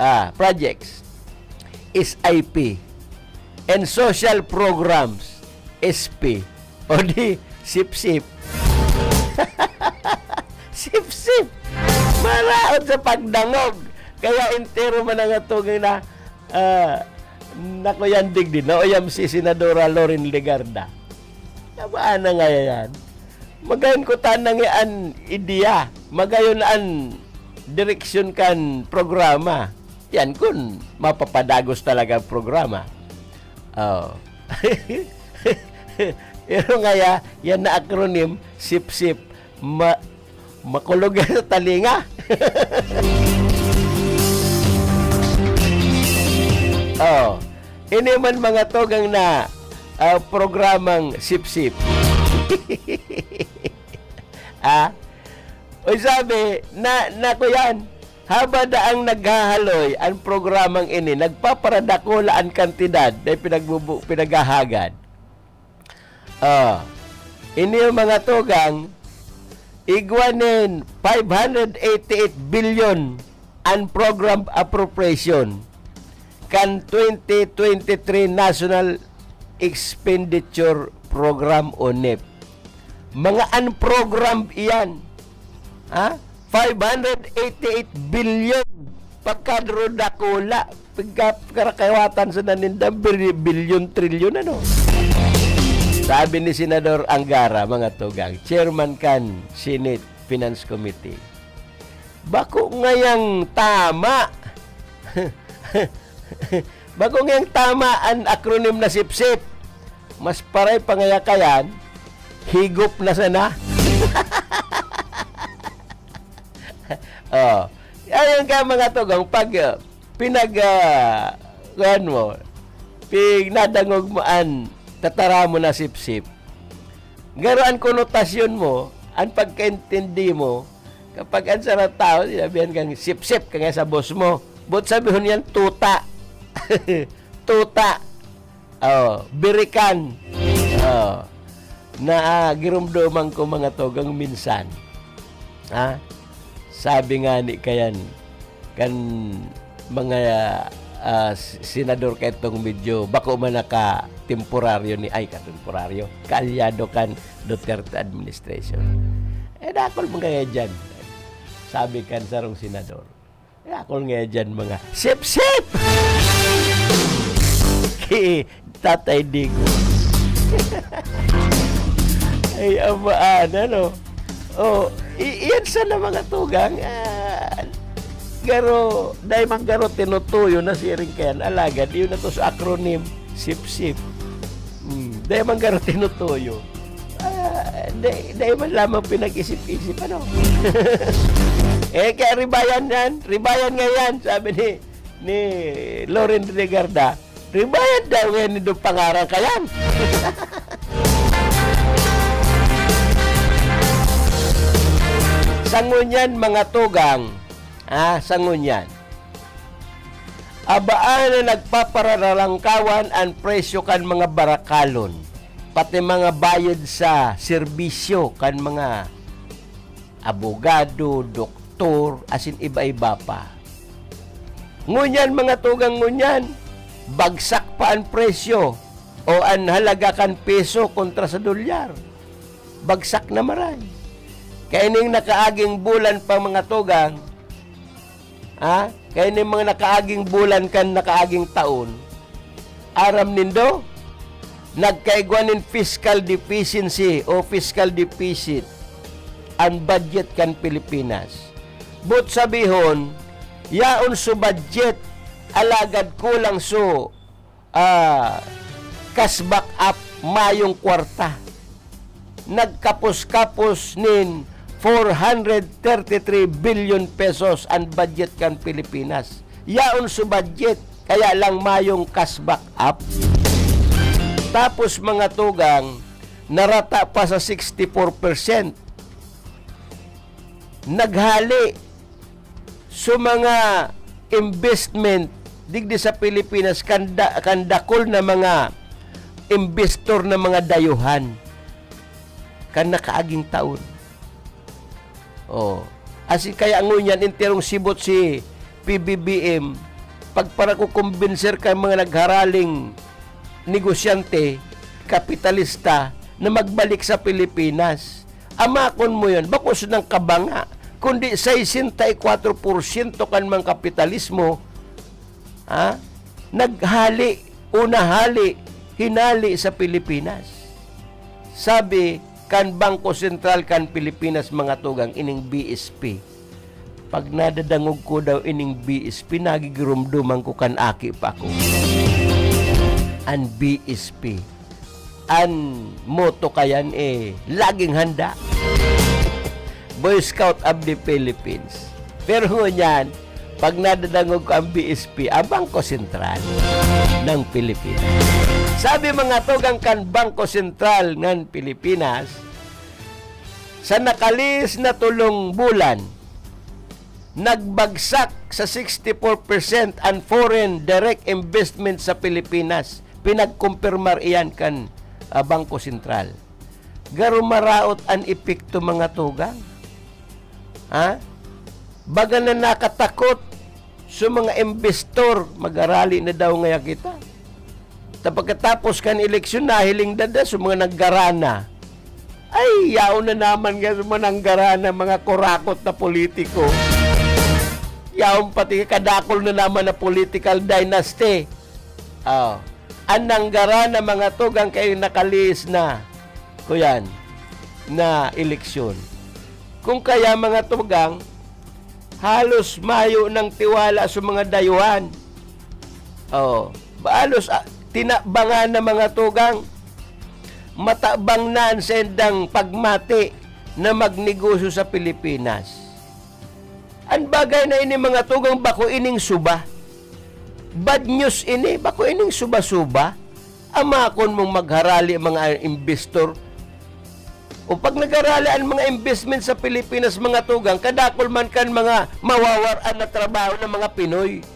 Ah, projects. S I P. And social programs. S P. O di, sipsip. Sipsip. Maraot sa pagdangog. Kaya entero man ang atong na, ah, nakuyandig din. Nauyam si Senadora Loren Legarda. Tabaan na nga yan. Magayon ko tanang an ideya. Magayon an direksyon kan programa. Yan kun mapapadagos talaga ang programa. Oh. Pero ngaya, yan na acronym, sipsip. Ma-, makulog yan sa talinga. Oh. Ini man mga tugang na, ah, programang sipsip. Ah? Uy, sabi, na, na ko yan. Haba daang naghahaloy an programang ini, nagpaparadakula an kantidad na pinagbubu-, pinaghahagad. Ah, ini yung mga tugang, igwa nin five hundred eighty-eight billion an program appropriation kan twenty twenty-three National Expenditure Program o nep. Mga unprogrammed iyan. Ha? Five hundred eighty-eight billion. Pagkadrodakula. pagka-, karakawatan sa naninda, bil-, bilyon, trilyon, ano? Sabi ni Senador Angara, mga tugang, chairman kan Senate Finance Committee, "Bako ngayang tama." "Bako ngayang tama an acronym na SIPSIP. Mas paray pa ngaya kayan, higop na sana." Oh. Ayan ka, mga tugang, pag, ah, pinag, ah, kuwan mo, pinadangog mo an tataramon na SIPSIP, garo an konotasyon mo, an pagkaintindi mo, kapag an sarong tawo, sinabihan kang sipsip ka nga sa boss mo, boot sabihon yan, tuta. Tuta. Oh, birikan. Oh. Na, ah, giromdoman ko, mga tugang, minsan. Ha? Sabi nga ni kayan, kan mga, ah, s-, senador kaitong medyo bako man naka-temporaryo ni, ay, ka-temporaryo, kaalyado kan Duterte administration. Eh, dakul mga yan dyan. Sabi kan sarong senador, "Dakul nga dyan mga sip-sip!" Ki Tatay Digong. Ay, amaan, ano? Oh, i-, iyan sana, mga tugang, ah, garo, dai man garo tinutuyo na siring kayan, alagad, yun na to sa acronym, sip-sip. Hmm, dai man garo tinutuyo. Ah, dai, dai man lamang pinag-isip-isip, ano? Eh, kaya ribayan yan, ribayan nga yan, sabi ni, ni Loren Legarda, ribayan daw ngayon nito pangaran kayan. Sa ngunyan, mga tugang, ah, sa ngunyan, abaan na nagpapararalangkawan an presyo kan mga barakalon, pati mga bayad sa serbisyo kan mga abogado, doktor, asin iba-iba pa. Ngunyan, mga tugang, ngunyan, bagsak pa an presyo o an halaga kan peso kontra sa dolyar. Bagsak na maray. Kaining nakaaging bulan pa, mga tugang, ha? Kaining mga nakaaging bulan kan nakaaging taon, aram nindo, nagkaigwa nin fiscal deficiency o fiscal deficit an budget kan Pilipinas. Boot sabihon, yaon su budget, alagad kulang su, ah, cash back up, mayong kwarta. Nagkapos-kapos nin four hundred thirty-three billion pesos an budget kan Pilipinas. Yaon su budget, kaya lang mayong cash back up. Tapos, mga tugang, narata pa sa sixty-four percent. Naghali su mga investment digdi sa Pilipinas, kan da-, kan dakul na mga investor na mga dayuhan kan nakaaging taon. Oh. Asin kaya ngunyan, enterong sibot si P B B M, pagparakukumbinser kan mga nagharaling negosyante, kapitalista, na magbalik sa Pilipinas. Amakon mo yun, bako sinang kabanga, kundi sesenta y cuatro porsyento kan mga kapitalismo, ha? Naghali o nahali, hinali sa Pilipinas. Sabi kan Bangko Sentral kan Pilipinas, mga tugang, ining B S P. Pag nadadangog ko daw ining B S P, nagigiromdoman ko kan aki pa ako. An B S P. An motto kayan, eh, laging handa. Boy Scout of the Philippines. Pero ngunyan, pag nadadangog ko ang B S P, ang Bangko Sentral ng Pilipinas. Sabi, mga tugang, kan Bangko Sentral ng Pilipinas, sa nakalihis na tolong bulan, nagbagsak sa sixty-four percent an foreign direct investment sa Pilipinas. Pinagkumpirmar iyan kan, ah, Bangko Sentral. Garo maraot an epekto, mga tugang. Ha? Baga na nakatakot sa mga investor, magarali na daw ngaya kita. Ta pagkatapos kan eleksyon, nahiling dada sa mga naggarana. Ay, yaon na naman nga sa mga nanggarana, mga kurakot na politiko. yaon pati kadakol na naman na political dynasty. Oh. An nanggara na mga tugang kay nakalihis na, kuyan, na eleksyon. Kung kaya mga tugang, halos mayo nang tiwala sa mga dayuhan. Oh, halos, ah, tinabangan na mga tugang. Matabang na an saindang pagmati na magnegosyo sa Pilipinas. An bagay na ini, mga tugang, bako ining suba. Bad news ini, bako ining suba-suba. Amakon mong magharali mga investor. O pag nagharali an mga investment sa Pilipinas, mga tugang, kadakol man kan mga mawawaran na trabaho ng mga Pinoy.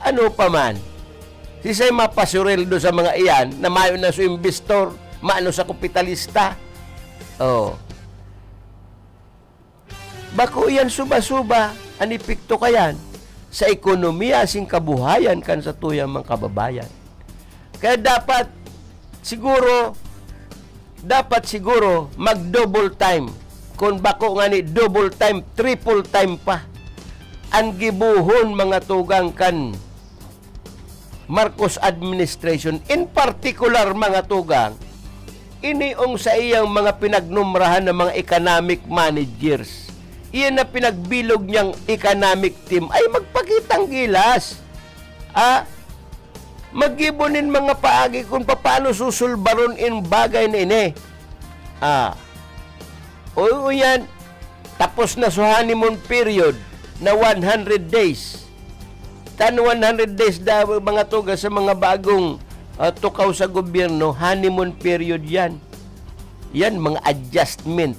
Ano pa man? Sisay mapasureldo sa mga iyan na mayo na sa investor, maano sa kapitalista? Oh. Bako iyan suba-suba an epekto kayan sa ekonomiya asin kabuhayan kan satuyang mga kababayan. Kaya dapat siguro, dapat siguro mag-double time. Kung bako ngani double time, triple time pa an gibohon mga tugang kan Marcos administration, in particular, mga tugang, ini ang saiyang mga pinagnomrahan na mga economic managers. Iyan na pinagbilog niyang economic team ay magpakitang gilas. Ah, maggibo nin mga paagi kung papaano susulbaron in bagay na ini. Ah, o yan, tapos na sa honeymoon period na one hundred days. Tan one hundred days da, mga tugang, sa mga bagong, ah, tukaw sa gobyerno, honeymoon period yan. Yan, mga adjustment.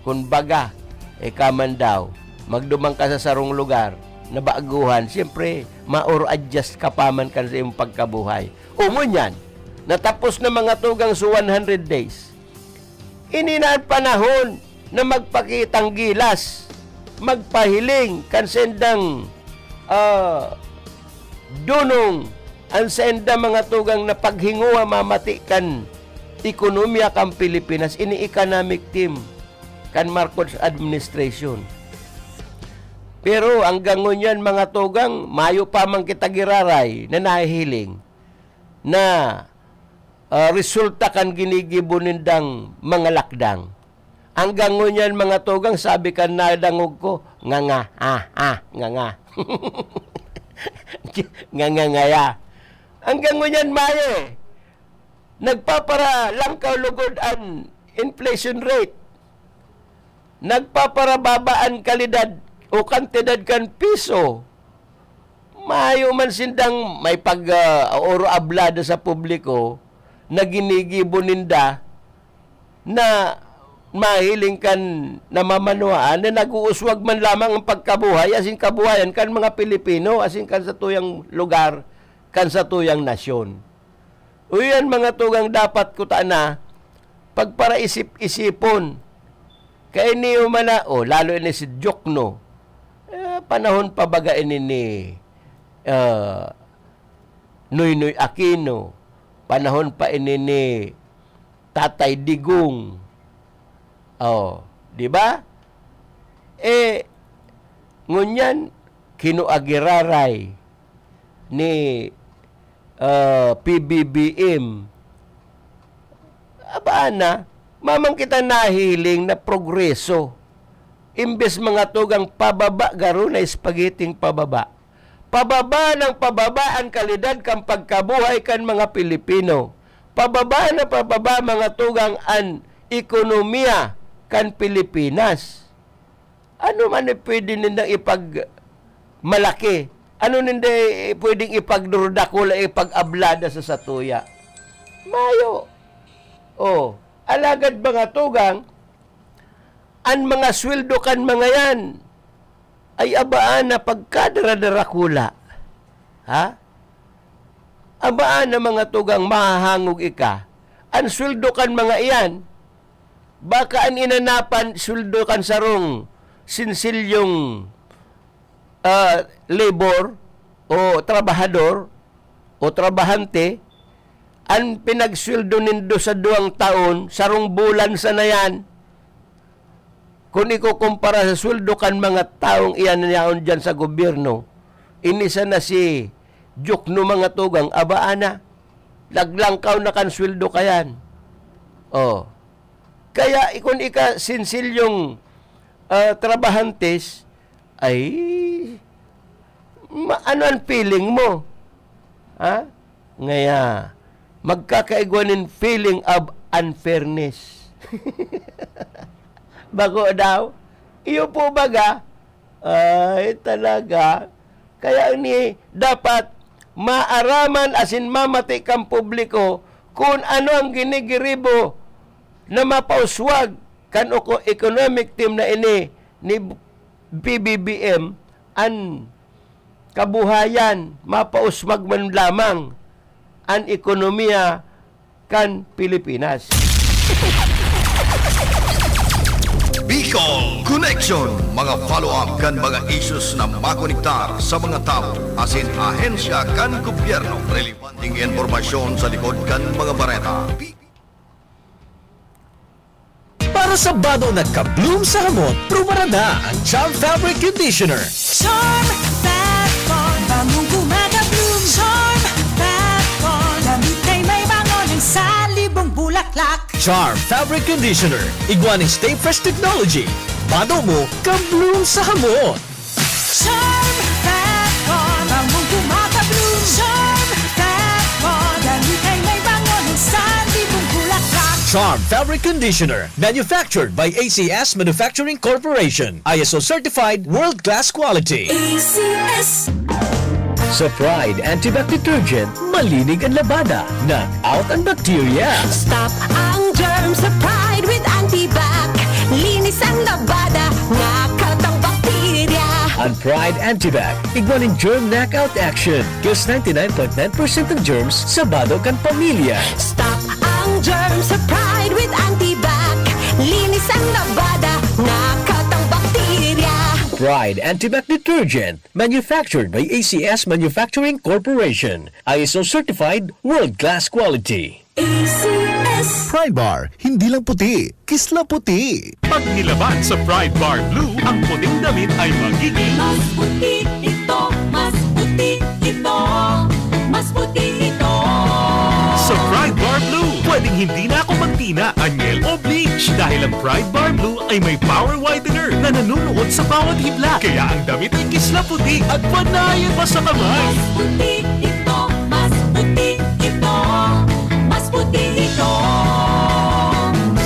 Kun baga, ika man daw, magduman ka sa sarong lugar na baguhan, siyempre, maor-adjust ka pa man kan sa iyong pagkabuhay. O ngunyan, natapos na mga tugang sa one hundred days. Ini na an panahon na magpakitang gilas, magpahiling kan saindang, ah, dunong, an sainda mga tugang na paghingowa mamati kan ekonomiya kan Pilipinas, ini economic team kan Marcos administration. Pero hanggang ngunyan, mga tugang, mayo pa man kita giraray na nahihiling na, ah, resulta kan ginigibo nindang mga lakdang. Hanggang ngunyan, mga tugang, sabi kan nadangog ko, "Nganga, ah, ah, nganga." Ngangangaya. Hanggang ngunyan, mayo eh. Nagpaparalangkaw lugod an inflation rate. Nagpaparababa an kalidad o kantidad kan piso. Mayo man sindang may pag, ah, oro ablada sa publiko na ginigibo ninda na mahiling kan namamanuhaan na nag-uuswag man lamang ang pagkabuhay asin kabuhayan kan mga Pilipino asin kan satuyang lugar, kan satuyang nasyon. Uyan, mga tugang, dapat kutana pagparaisip-isipon. Kaya niyo man na, o, lalo ini si Diokno, eh, panahon pa baga ini ni, ah, Noynoy Aquino, panahon pa ini ni Tatay Digong. Oh, di ba? Eh, ngunyan, kinua giraray ni, ah, P B B M. Abaan na, mamang kita nahiling na progreso. Imbes mga tugang pababa, garo na spaghetti pababa. Pababa ng pababa ang kalidad kan pagkabuhay kan mga Pilipino. Pababa na pababa, mga tugang, an ekonomiya kan Pilipinas. Ano man ang pwede nindang ipagmalaki? Ano ninda pwedeng ipagdurdakula, ipag-ablada sa satuya? Mayo. Oh, alagad, mga tugang, an mga sweldo kan mga yan ay abaan na pagkadara-darakula. Ha? Abaan na, mga tugang, mahahangog ika. An sweldo kan mga iyan, baka an inanapan sweldo kan sarong sinsilyong, ah, labor o trabahador o trabahante, an pinagsweldo nindo sa duwang taon, sarong bulan sana yan. Kun ikukumpara sa sweldo kan mga tawong iyan na yaon diyan sa gobyerno, ini sana si Jokno, mga tugang, aba, ana, laglangkaw na kan sweldo kayan. Oh. Kaya, kun ika sensilyong, ah, trabahantes, ay, ma-, ano ang feeling mo? Ha? Ngaya, magkakaigwa nin feeling of unfairness. Bako daw? Iyo po baga? Ay, talaga? Kaya ni, dapat maaraman asin mamati kan publiko kun ano ang ginigiribo na mapauswag kan oko-, economic team na ini ni B B B M, an kabuhayan, mapauswag man lamang an ekonomiya kan Pilipinas. Bicol Connection, mga follow-up kan mga issues na makonektar sa mga tawo asin ahensya kan gobyerno. Relevanteng impormasyon sa likod kan mga bareta. Para sa bado na ka-bloom sa hamot, prubarada an Charm Fabric Conditioner. Charm Fabcon, bangong gumagabloom. Charm Fabcon, damit ay may bango ng salibong bulaklak. Charm Fabric Conditioner, igwa nin Stay Fresh Technology. Bado mo, ka-bloom sa hamot. Charm Fabcon, bangong gumagabloom. Charm Fabcon, damit ay may bango ng salibong bulaklak. Charm Fabric Conditioner, manufactured by A C S Manufacturing Corporation. I S O certified, world class quality. A C S. Sa Pride Antibac Detergent, malinig an labada, knock out an bacteria. Stop ang germs sa Pride with Antibac. Linis ang labada, knock out ang bacteria. An Pride Antibac, igwa nin germ knockout action. Kills ninety nine point nine percent ng germs sa bado kan pamilya. Stop ang germs sa Pride with Antibac. Linis ang labada, knock out ang bacteria. Pride Antibac Detergent, manufactured by A C S Manufacturing Corporation. I S O certified, world class quality. A C S. Pride Bar, hindi lang puti, kisla puti. Pag nilaban sa Pride Bar Blue, ang puting damit ay magiging mas puti ito, mas puti ito, mas puti ito. Sa Pride Bar Blue, pwedeng hindi na ako magtina, anyel o bleach dahil ang Pride Bar Blue ay may power whitener na nanunuot sa bawat hibla. Kaya ang damit ay kisla puti at panayon pa sa kamay. Mas puti ito, mas puti ito, mas puti ito.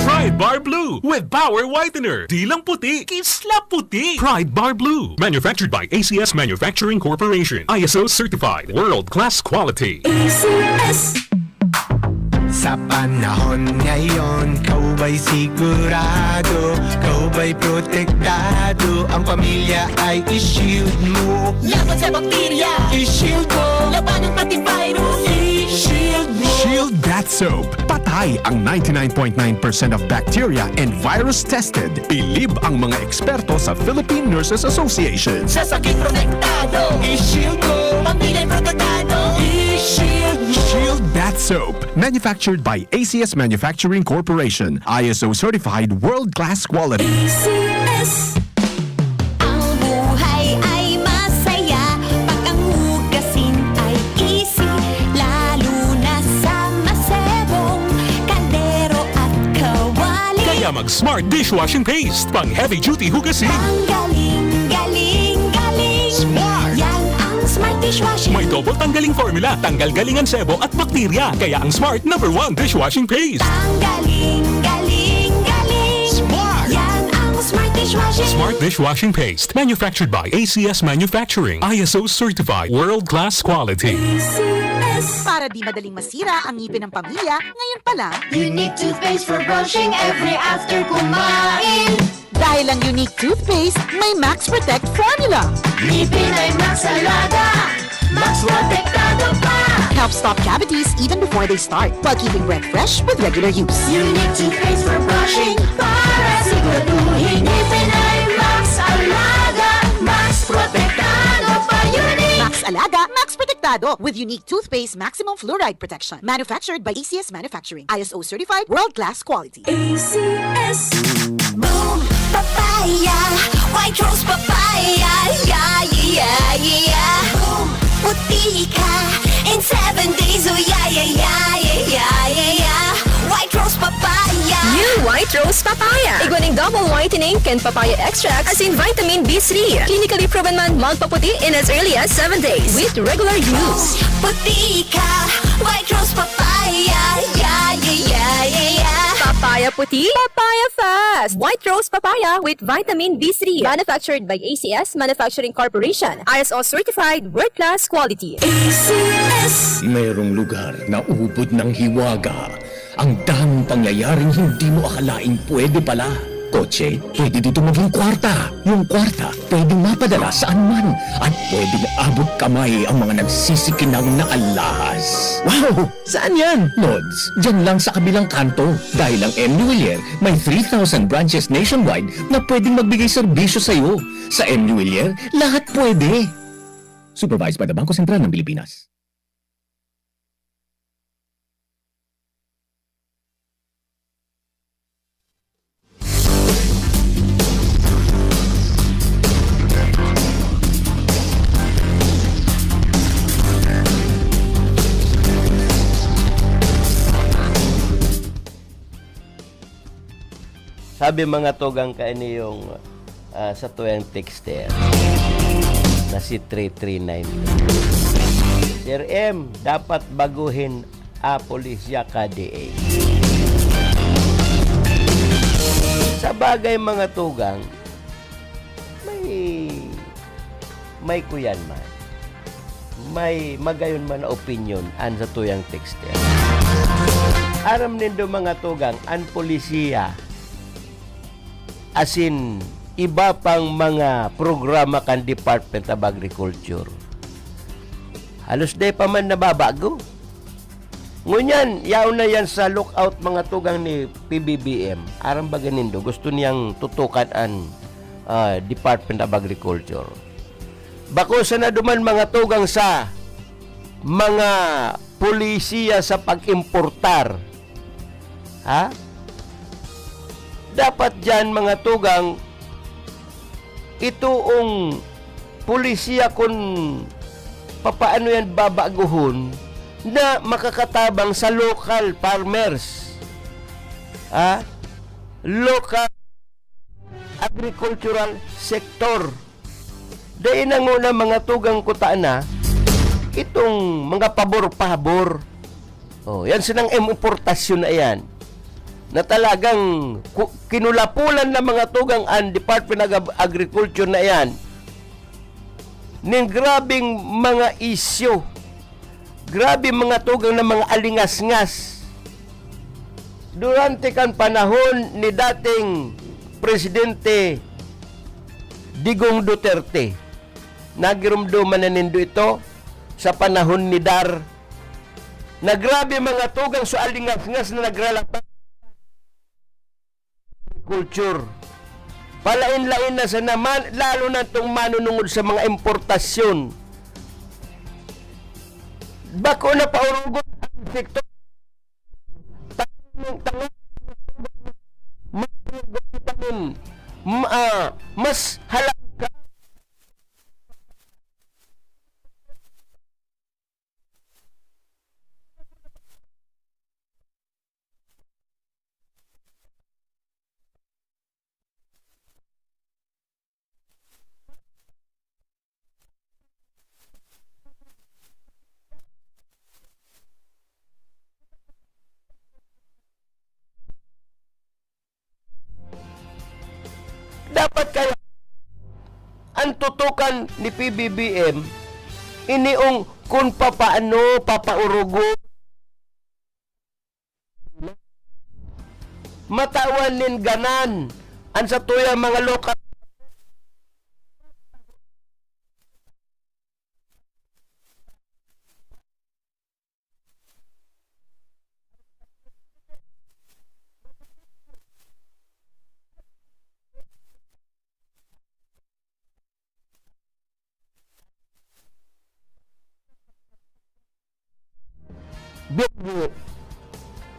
Pride Bar Blue with Power Whitener. Di lang puti, kisla puti. Pride Bar Blue. Manufactured by A C S Manufacturing Corporation. I S O certified. World class quality. A C S. Sa panahon ngayon, ikaw ba'y sigurado? Ikaw ba'y protektado? Ang pamilya ay i-shield mo. Laban sa bakterya, i-shield mo. Labanan pati virus, i-shield mo. Shield Bath Soap. Patay ang ninety-nine point nine percent of bacteria and virus tested. Bilib ang mga eksperto sa Philippine Nurses Association. Sa sakit protektado, i-shield mo. Pamilya protektado, i-shield mo. Shield Bath Soap. Manufactured by A C S Manufacturing Corporation. I S O certified world-class quality. A C S. Ang buhay ay masaya pag ang hugasin ay easy, lalo na sa masebong kaldero at kawali. Kaya mag Smart Dishwashing Paste. Pang heavy duty hugasin. Ang galing, galing, galing. Smart! Yan ang Smart Dishwashing. May double tanggaling formula. Tanggal galing ang sebo at bakterya. Kaya ang Smart number one dishwashing paste. Ang galing, galing, galing. Smart! Yan ang Smart Dishwashing. Smart Dishwashing Paste. Manufactured by A C S Manufacturing. I S O certified. World class quality. A C S. Para di madaling masira ang ngipin ng pamilya, ngayon pa lang. Unique toothpaste for brushing every after kumain. Dahil ang Unique Toothpaste may Max Protect Formula. Ngipin ay Max Alaga, Max Protektado pa! Helps stop cavities even before they start, while keeping breath fresh with regular use. Unique Toothpaste for brushing para siguraduhin ngipin ay Max Alaga, Max Protektado pa. Unique Max Alaga, Max Protektado with Unique Toothpaste Maximum Fluoride Protection. Manufactured by A C S Manufacturing. I S O certified, world-class quality. A C S. Boom! Papaya! White Rose Papaya. Igwa ning double whitening kan papaya extract asin vitamin B three. Clinically proven man magpaputi in as early as seven days with regular use. Puti ka, White Rose Papaya. Yeah, yeah, yeah, yeah, yeah. Papaya puti, papaya fast. White Rose Papaya with vitamin B three. Manufactured by A C S Manufacturing Corporation. I S O certified, world class quality. A C S. Merong lugar na ubod ng hiwaga. Ang daming pangyayaring hindi mo akalaing pwede pala. Kotse, pwede dito maging kwarta. Yung kwarta, pwedeng mapadala saan man. At pwedeng abot kamay ang mga nagsisikinang na alahas. Wow! Saan yan? Lods, dyan lang sa kabilang kanto. Dahil ang M Willier may three thousand branches nationwide na pwedeng magbigay serbisyo sa'yo. Sa M Willier, lahat pwede. Supervised by the Bangko Sentral ng Pilipinas. Sabi, mga tugang, kaini yung, ah, sa tuyang texter na si three three nine. "Sir M, dapat baguhin a polisya ka D A." Sa bagay, mga tugang, may, may kuyan man. May magayon man na opinyon an sa tuyang texter. Aram nindo, mga tugang, an polisiya asin iba pang mga programa kan Department of Agriculture, halos dai pa man nababago. Ngunyan, yaon na yan sa lookout, mga tugang, ni P B B M. Aram baga nindo, gusto niyang tutukan an, ah, Department of Agriculture. Bako sana duman, mga tugang, sa mga polisiya sa pag-importar. Ha? Dapat diyan, mga tugang, itoong polisiya kun papaano yan babaguhon na makakatabang sa local farmers. Ha? Local agricultural sector. Dai na nguna, mga tugang, kutana itong mga pabor-pabor. Oh, yan sinang importasyon na yan, na talagang ku-, kinulapolan na, mga tugang, ang Department of Ag-, Agriculture na yan. Ning grabing mga isyu, grabe, mga tugang, na mga alingasngas. Durante kan panahon ni dating Presidente Digong Duterte, nagirumduman na nindo ito sa panahon ni Dar. Na grabe, mga tugang, so alingasngas na nagralapat culture. Palain-lain na sa naman, lalo na itong manunungod sa mga importasyon. Bako na paurugon ang sektor. Tanong, tanong, ma-, ma-, ah, mas halangka. Dapat kaya ang tutukan ni P B B M, iniong kun papaano papaurugo, matawan nin ganan an satuyang mga lokal. Bugbo.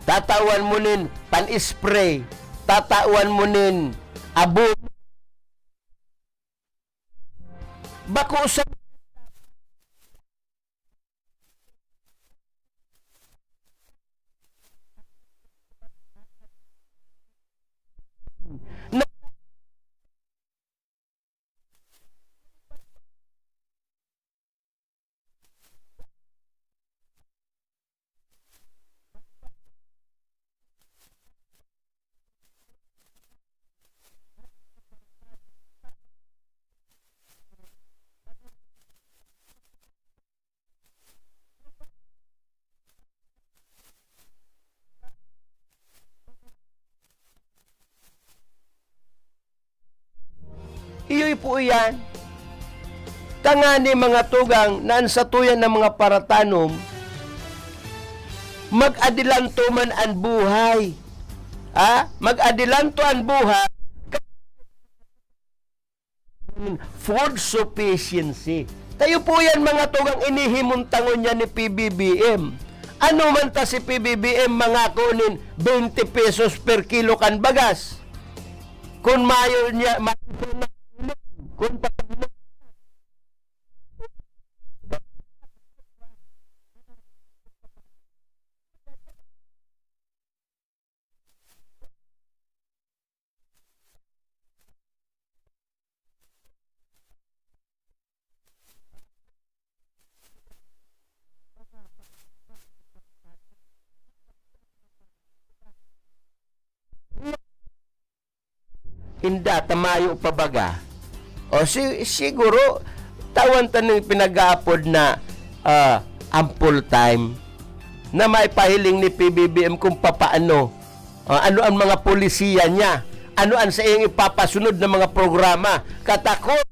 Tatawan mo nin pan-spray. Tatawan mo nin abono. Bako sa Iyo po iyan. Tangani, mga tugang, na an satuya na mga paratanom, mag-adilanto man an buhay. Ha? Mag-adilanto an buhay. Food sufficiency. Tayo po yan, mga tugang, inihimuntangon niya ni P B B M. Ano man ta si P B B M, mangako nin twenty pesos per kilo kan bagas. Kun mayo niya, ma-, kun pa-, Inda, ta mayo pa baga. O si-, siguro, tawan ta ning pinag-aapod na, ah, ample time na maipahiling ni P B B M kung papaano, ah, ano ang mga polisiya niya, ano ang sa iyang ipapasunod na mga programa. Katakot!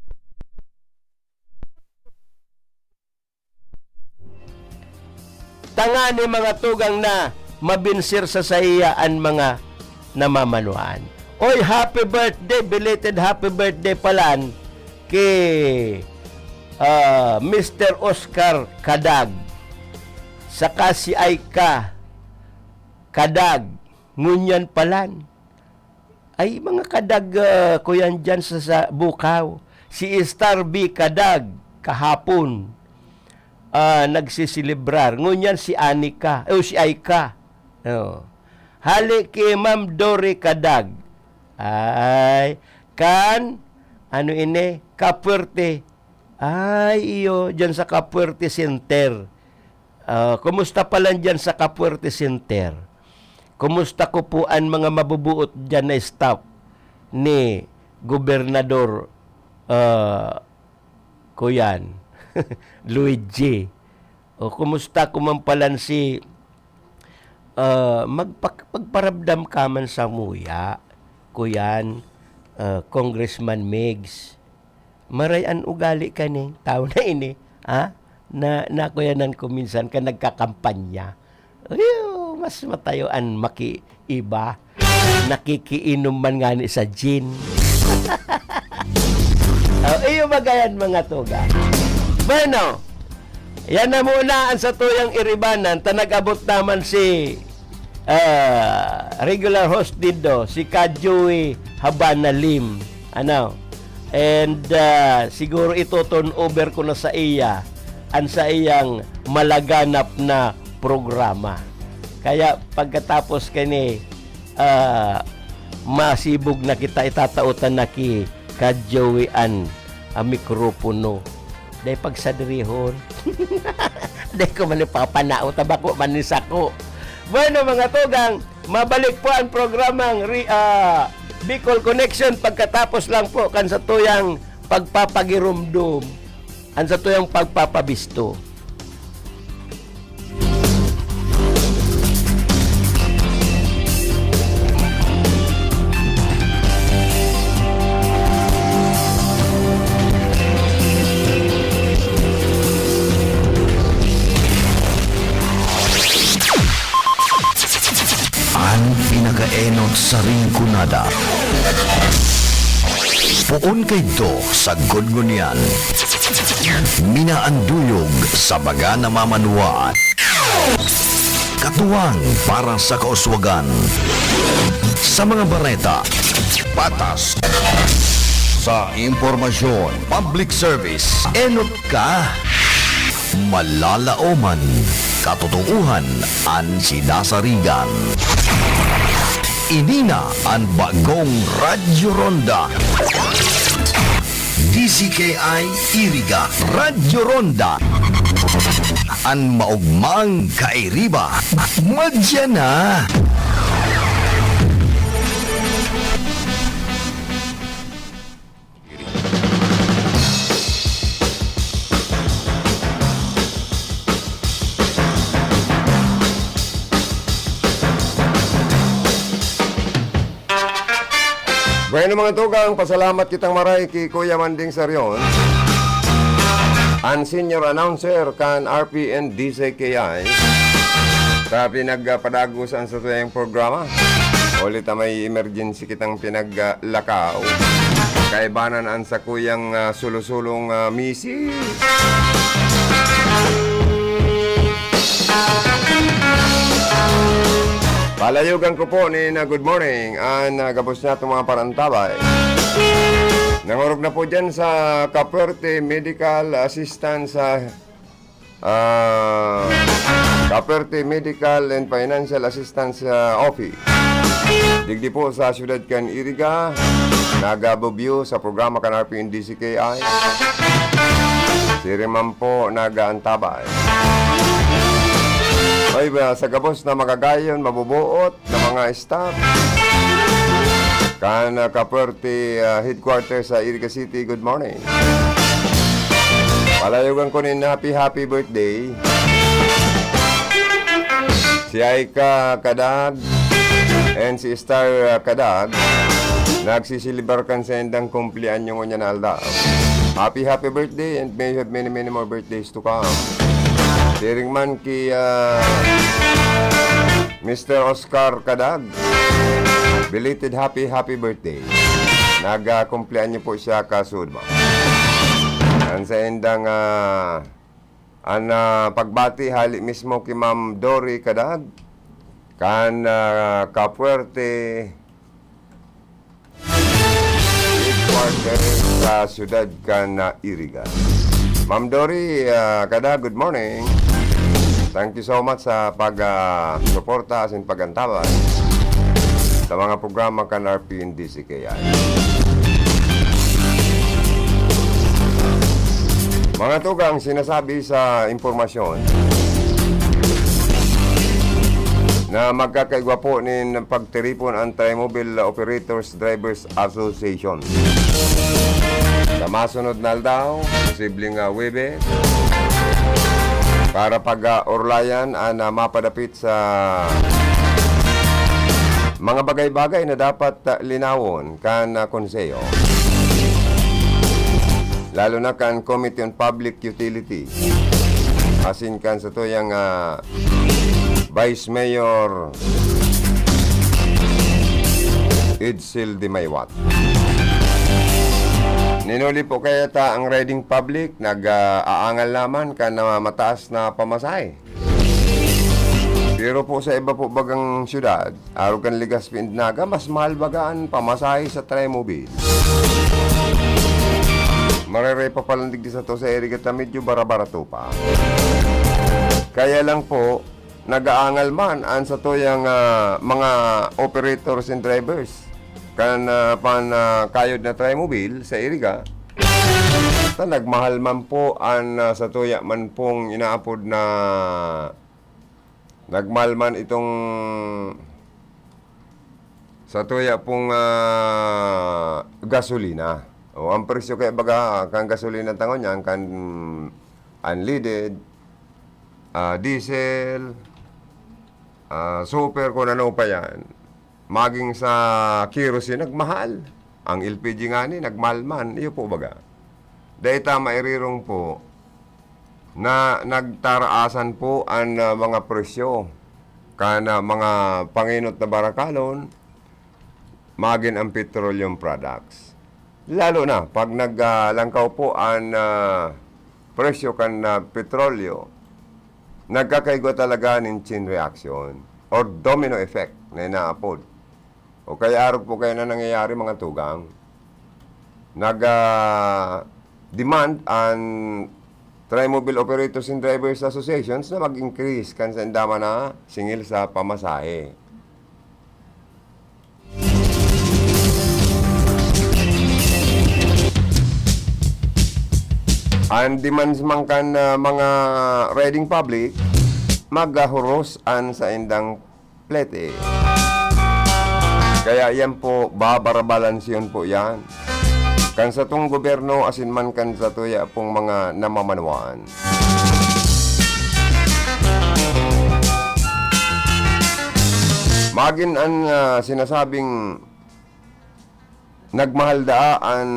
Tangani, mga tugang, na mabinsir sa saiya an mga namamanwaan. Oy, happy birthday, belated happy birthday palan ki, ah, Mister Oscar Kadag, saka si Aika Kadag, ngunyan palan. Ay, mga kadag, ah, ko yan dyan sa, sa Bukaw. Si Star B Kadag, kahapon, ah, nagsiselebrar. Ngunyan si Anika, o si Aika. Oh. Hali ki Ma'am Dory Kadag. Ay, kan, ano ini, Kapuerte. Ay, iyo, dyan sa Kapuerte Center. Ah, kumusta palan dyan sa Kapuerte Center? Kumusta ko po an mga mabubuot dyan na staff ni Gobernador, ah, kuyan, Luigi? O kumusta ko man palan si, ah, magpak-, magparamdam ka man samuya, kuyan, ah, Congressman Migs? Maray an ugali kaning tawo na ini, ha? Na, nakuyanan ko minsan kan nagkakampanya. Iyo, mas matayo an makiiba. Nakikiinom man ngani sa gin. Oh, iyo baga yan, mga tugang. Bueno, yan na muna an satuyang iribanan, ta nag-abot naman si ah, regular host nindo, si Ka Joey Habana Lim. Ano? And, ah, siguro ito-turn over ko na sa iya an sa iyang malaganap na programa. Kaya pagkatapos kani, ah, masibog na kita, itataotan na ki Ka Joey an, ah, mikropono. Dai pagsadirihon. Dai ko man ipapanao, ta bako man ni sako. Bueno, mga tugang, mabalik po ang programang Re-, ah, Bicol Connection pagkatapos lang po kan satuyang pagpapagirumdom, ang satuyang pagpapabisto. An pinakaenot sa Rinconada. Poon kaidto sagkod ngunyan. Minaanduyog sa baga na mamanwaan. Katuwang para sa kauswagan. Sa mga bareta, patas. Sa impormasyon, public service, enot ka. Malalaoman, katotoohan an sinasarigan. Ini na an bagong Radyo Ronda. D Z K I Iriga, Radyo Ronda. An maogmang kairiba, madya na. Ano, mga tugang, pasalamat kitang maray ki Kuya Manding Sarion, an senior announcer kan R P N D C K I, sa pinagpadagos an satuyang programa. Huli ta may emergency kitang pinaglakaw. Kaibanan an sakuyang, ah, sulo-sulong, ah, misis. Palayogan ko po nin, ah, good morning an, ah, gabos niyatong mga parantabay. Nangorog na po dyan sa Kaperte Medical Assistance, ah, ah, Kaperte Medical and Financial Assistance, ah, Office. Digdi po sa siyudad kan Iriga, nagabobyo sa programa kan R P N D C K I. Siring man po nagaantabay. Oy, ba, sa gabos na magagayon, mabubuot na mga staff kan, ah, Kaperte, ah, headquarters sa Iriga City, good morning. Palayogan ko nin happy, happy birthday si Aika Kadag and si Star, ah, Kadag. Nagsiselebrarkan sa indang kumpleanyo ngunyan na aldaw. Happy, happy birthday and may you have many, many more birthdays to come. Siring man ki, ah, Mister Oscar Kadag, belated happy, happy birthday. Nagkumpleanyo po siya kasuodma. An saindang, ah, an, ah, pagbati hali mismo ki Ma'am Dory Kadag, kan, ah, Kapuerte, headquarters sa siyudad kan, ah, Iriga. Ma'am Dory, ah, Kadag, good morning. Thank you so much sa pag, ah, suporta asin pag-antabay sa mga programa kan R P N D C K I. Mga tugang, sinasabi sa impormasyon na magkakaigwa po nin pagtiripon an Trimobile Operators Drivers Association. Sa masunod na aldaw, posibleng, ah, Huwebes, para pag-, ah, orlayan an, ah, mapadapit sa mga bagay-bagay na dapat, ah, linawon kan, ah, Konseho, lalo na kan Committee on Public Utility, asin kan satuyang, ah, Vice Mayor Edsel Dimaywat. Ninuli po kaya ta ang riding public, nag-aangal naman kan, ah, mataas na pamasahe. Pero po sa iba po bagang syudad, arog kan Legazpi and Naga, mas mahal baga an pamasahe sa Trimobile. Marere pa palan digdi sato sa Iriga ta medyo bara-barato pa. Kaya lang po, nag-aangal man an satuyang, ah, mga operators and drivers kan, ah, pan, ah, kayod na Trimobile sa Iriga. Ta nagmahal man po an, ah, satuya man pong inaapod na, nagmahal man itong satuya pong, ah, gasolina. O, ang presyo kaya baga kan gasolina ta ngunyan, kan unleaded, ah, diesel, ah, super, kung ano pa yan. Maging sa kerosene, nagmahal. Ang L P G ngani, nagmahal man. Iyo po baga. Dai ta mairirong po na nagtaraasan po an, ah, mga presyo kan, ah, mga pangenot na barakalon, magin ang petroleum products. Lalo na pag nag, ah, langkaw po an, ah, presyo kan, ah, petrolyo, nagkakaigwa talaga nin chain reaction or domino effect na inaapod. O kaya arog po kaya na nangyayari, mga tugang. Nag, ah, demand an Trimobile Operators and Drivers Associations na mag-increase kan sainda man na singil sa pamasahe. An demands man kan, ah, mga riding public, magahuros an saindang plete. Kaya yan po, babarabalansiyon po yan kan satong gobyerno asin man kan satuya pong mga namamanuan. Magin an, ah, sinasabing nagmahal daa an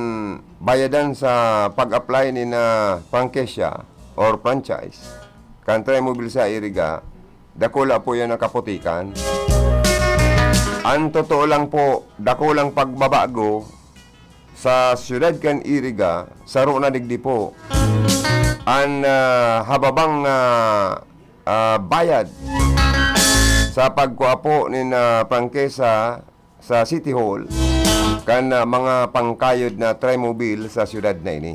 bayadan sa pag-apply ni na prangkisya or franchise kan Trimobile sa Iriga, dakula po yan nakaputikan. Ang totoo lang po, dakulang pagbabago sa siyudad kan Iriga, saro na digdi po an, ah, hababang, ah, ah, bayad sa pagkua po nin, ah, prangkisa sa City Hall kan, ah, mga pangkayod na Trimobile sa siyudad na ini.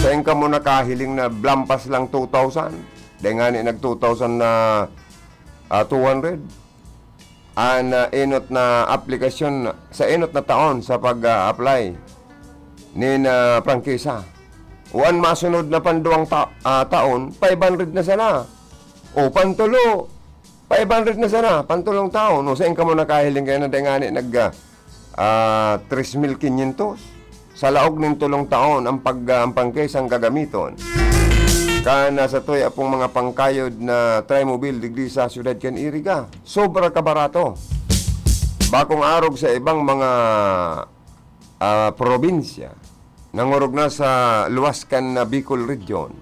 Sain kamo nakahiling na lampas lang two thousand? Dai ngani nag two thousand na, ah, two hundred. An, ah, enot na aplikasyon sa enot na taon sa pag, ah, apply nin, ah, prangkisa. O an masunod na panduwang ta-, ah, taon, five hundred na sana. O pantulo, five hundred na sana, pantulong taon. O sain kamo nakahiling kaya na dai ngani nag, ah, ah, tres mil quinientos? Sa laog nin tulong taon, ang pag, ah, ang prangkisang gagamiton kan, ah, sa tuya pong mga pangkayod na Trimobile digdi sa siyudad kan Iriga. Sobra kabarato. Bakong arog sa ibang mga, ah, probinsya, nangorog na sa luwas kan, ah, Bicol Region,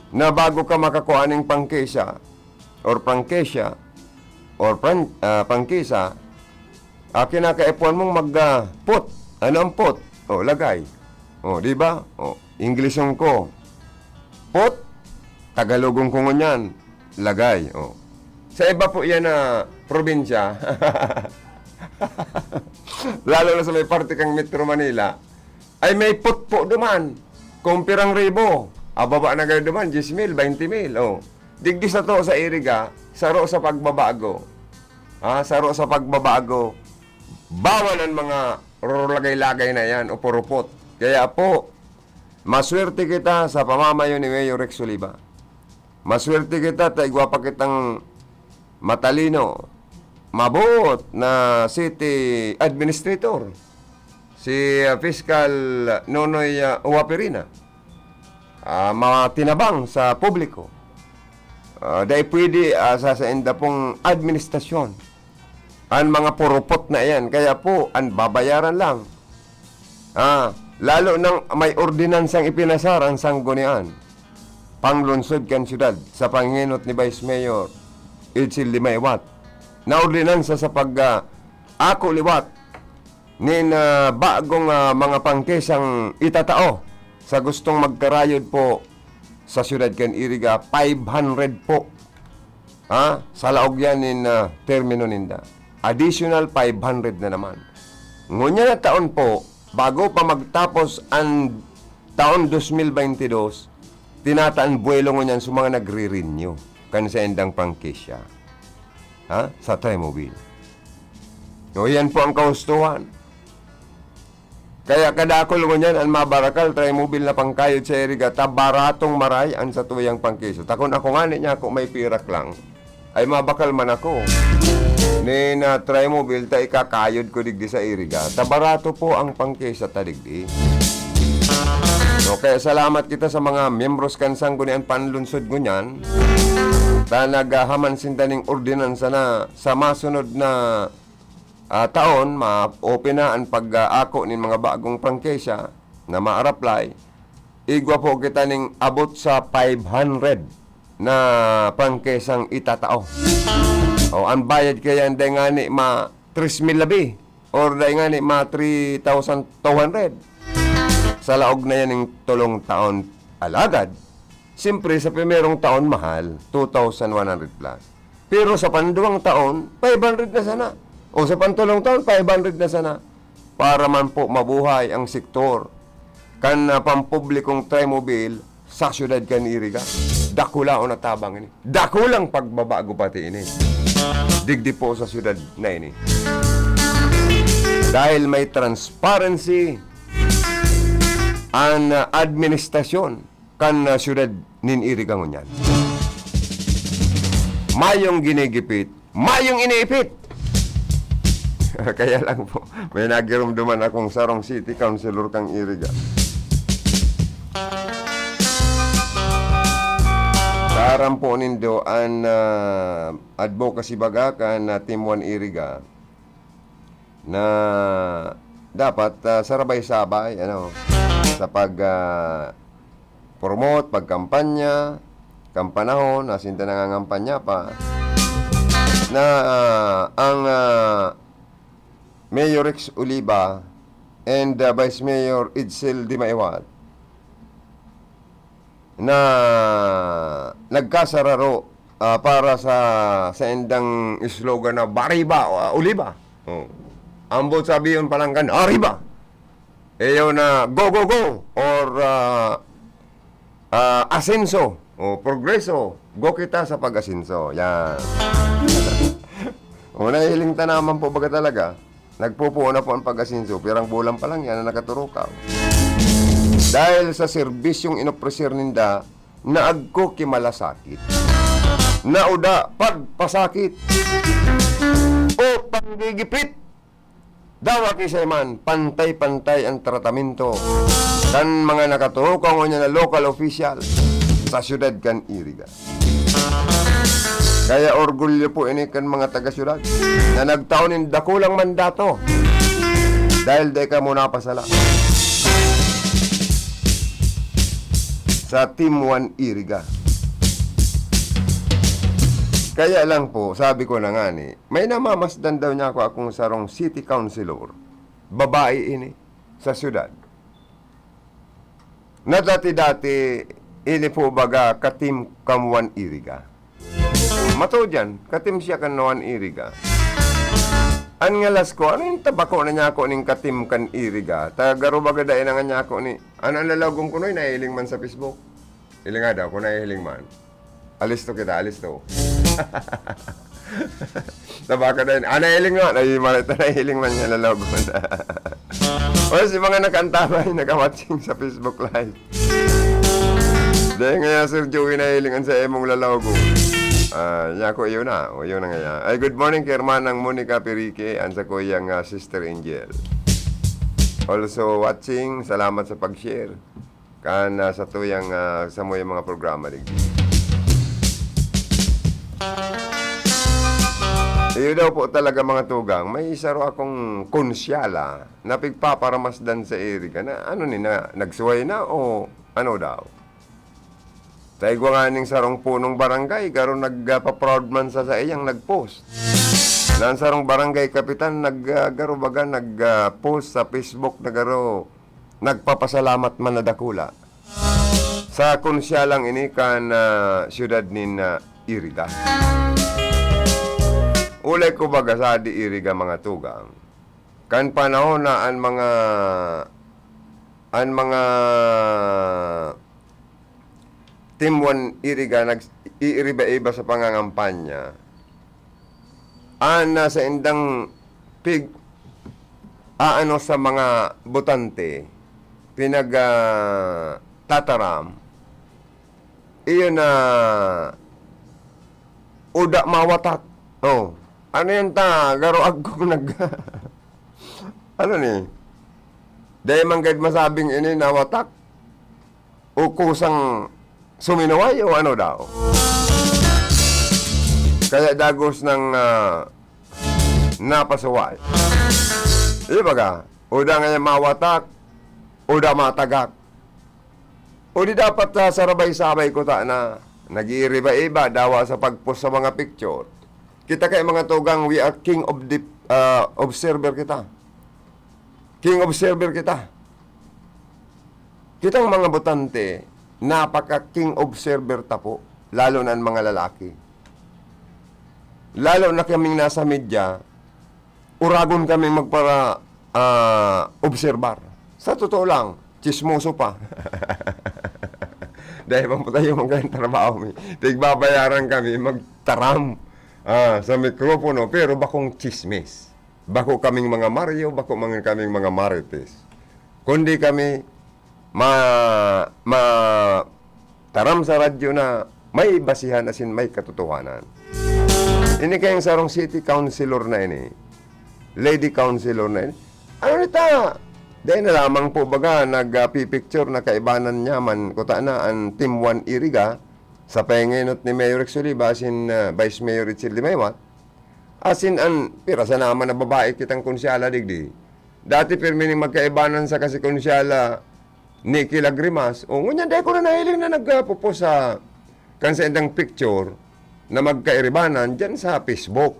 na bago ka makakua ning prangkisa or prangkisya or pran-, ah, prangkisa, ah, kinakaipuhan mong mag, ah, put. Ano ang put? O, lagay. O, di ba? O, Inglesong ko, put. Tagalogon ko ngunyan, lagay. O. Sa iba po yan na probinsya, lalo na sa may parte kang Metro Manila, ay may put po duman. Kung pirang ribo, ababa na kayo duman, diyes mil, baynte mil. O. Digdi sa to, sa Iriga, saro sa pagbabago. Ha? Saro sa pagbabago. Bawal ang mga rurulagay-lagay na yan, upurupot. Kaya po, maswerte kita sa pamamayo ni Mayor Rex Oliva. Maswerte kita ta igwa pa kitang matalino, mabuot na city administrator, si, ah, Fiscal Nonoy, ah, Huaperina. Ah, matinabang sa publiko. Ah, dai pwede, ah, sa sainda pong administrasyon an mga purupot na iyan. Kaya po, an babayaran lang. Ah, lalo nang may ordinansang ipinasar ang sanggunian, panglunsod kan siyudad, sa pangenot ni Vice Mayor Edsel Limaywat, na ordinansa sa pag, ah, ako liwat nin, ah, bagong, ah, mga pangkisang itatao sa gustong magkarayod po sa siyudad kan Iriga, five hundred po. Ha? Sa laog yan nin, ah, termino ninda. Additional five hundred na naman. Ngunyan na taon po, bago pa magtapos ang taon dos mil baynte dos, tinataan buwelo ngunyan sa mga nagre-renew kan saindang prangkisya. Ha? Sa Trimobile. O, yan po ang kahustuhan. Kaya kadakul ngunyan an mabarakal, Trimobile na pangkayod sa Iriga, ta baratong maray an satuyang prangkisa. Ta kun ako ngani niya, ako may pirak lang, ay mabakal man ako nin, ah, Trimobile ta ikakayod ko digdi sa Iriga. Ta barato po ang prangkisa ta digdi. So, kaya salamat kita sa mga miyembros kan Sanggunian Panlunsod ngunyan, ta naghahaman sinda ning ordinansa na sa masunod na, ah, taon, ma-open na an pag-aako nin mga bagong prangkisa na ma-apply. Igwa po kita ning abot sa five hundred na prangkisang itatao. O, an bayad kaya dai ngani ma tres mil labi, or dai ngani ma three thousand two hundred. Sa laog na yan ning tolong taon, alagad, siyempre, sa primerong taon, mahal, two thousand one hundred plus. Pero sa panduwang taon, five hundred na sana. O sa pantolong taon, five hundred na sana. Para man po mabuhay ang sektor kan, ah, pampublikong Trimobile sa siyudad kan Iriga. Dakulaon na tabang ini. Dakulang pagbabago pati ini. Digdi po sa siyudad na ini. Dahil may transparency an, ah, administrasyon kan, ah, siyudad nin Iriga ngunyan. Mayong ginigipit, mayong iniipit. Kaya lang po, may nagirumduman akong sarong city councilor kang Iriga. Sa aram po nindo, an, ah, advocacy baga kan, ah, Team One Iriga, na dapat, ah, sarabay-sabay, ano, sa pag, ah, promote, pagkampanya, kan panahon na sinda nangangampanya pa, na, ah, ang, ah, Mayor Rex Oliva and, ah, Vice Mayor Edsel Dimaiwat na nagkasararo, ah, para sa, sa indang slogan na "Bariba, ah, Oliva." Oh. Ambot sabihon pa lang kan, "Arriba!" Iyo na, "Go, go, go!" Or, ah, ah, "Asenso!" O, "Progreso!" Go kita sa pag-asenso. Yan. O, nahihiling ta naman po baga talaga. Nagpupuon na po ang pag-asenso. Pirang bulan pa lang yan na nakaturukaw. Dahil sa serbisyong inopreser ninda, naagko ki malasakit. Nauda, pagpasakit. O panggigipit. Dawa kisay man, pantay-pantay ang tratamento kan mga nakaturukaw ngunyan na local official sa siyudad kan Iriga. Kaya orgulyo po ini kan mga taga-siyudad na nagtao nin dakulang mandato dahil dai kamo napasala sa Team One Iriga. Kaya lang po, sabi ko na nga ni, may namamasdan daw niya ako, akong sarong city councilor, babae ini, sa siyudad. Na dati-dati, ini po baga ka-Team One Iriga. Matuod yan, ka-Team siya kan One Iriga. An ngalas ko, ano yung tabako na niya ako ning ka-Team kan Iriga? Tagaro baga dai na nga niya ako ni, ano ang lalagon ko noy, nahiling man sa Facebook. Hiling nga daw, kung nahihiling man. Alisto kita, alisto. Tabaka na yun. Ah, nahiling nga. Ay, malita, nahiling man niya, lalaw ko na. O, si mga nakaantabay, nakawatching sa Facebook Live. Dahil nga, Sir Joey, nahiling ang sa emong lalaw ko. Ah, niya ko, iyo na. O, iyo na nga yan. Ay, good morning kay Hermanang Monica Perique, ang sa kuyang, ah, Sister Angel. Also watching, salamat sa pag-share. Kan, ah, sa tuyang, ah, sa muyang mga programa digdi. Iyo daw po talaga, mga tugang, may isa ro akong konsyala na pigpaparamasdan sa Iriga na ano ni, na nagsuway na o ano daw? Sa igwa nga ning sarong punong barangay, garo nagpa-proud man sa saiyang nag-post. Na ang sarong barangay kapitan nag, ah, garo baga nag, ah, post sa Facebook na garo nagpapasalamat man na dakula sa konsyalang ini kan, ah, siyudad nin, ah, Iriga. Ulay ko baga sa di Iriga, mga tugang. Kan panahon na an mga, an mga Team One Iriga nag-iiriba-iba sa pangangampanya, an, ah, saindang pig-aano sa mga botante, pinag, ah, tataram, iyo na uda mawatak. Oh, ano yan ta? Garo agkong nag-, ano ni? Dai man gad masabing ini nawatak o kusang suminuway o ano daw? Kaya dagos nang, ah, napasuway. Di ba ka? Uda nga mawatak, uda matagak. O di dapat sa sarabay-sabay kuta na nag-iiriba-iba, dawa sa pag-post sa mga picture. Kita kay mga tugang, we are king of the, ah, observer kita. King observer kita. Kitang mga botante, napaka-king observer ta po, lalo na ang mga lalaki. Lalo na kaming nasa media, uragon kaming magpara-, ah, obserbar. Sa totoo lang, tsismoso pa. Dahil man po tayo magandang trabaho, may pigbabayaran kami magtaram, ah, sa mikropono, pero bakong tsismis. Bako kaming mga Mario, bako man kaming mga Marites. Kundi kami ma-, ma-, taram sa radyo na may basihan asin may katotohanan. Ini kayang sarong city councilor na ini, lady councilor na ini. Ano nita? Dahil na lamang po baga nagpipicture na kaibanan niya man kuta na an Team One Iriga sa pahingenot ni Mayor Rex Oliva asin, ah, Vice Mayor Richard Limaywat. Asin an pira sa naman na babae kitang konsyala digdi. Dati pirmi ning magkaibanan saka si Konsyala Nikki Lagrimas. O, ngunyan dai ko na nahiling na nagpo-post sa kan saindang picture na magkairibanan diyan sa Facebook.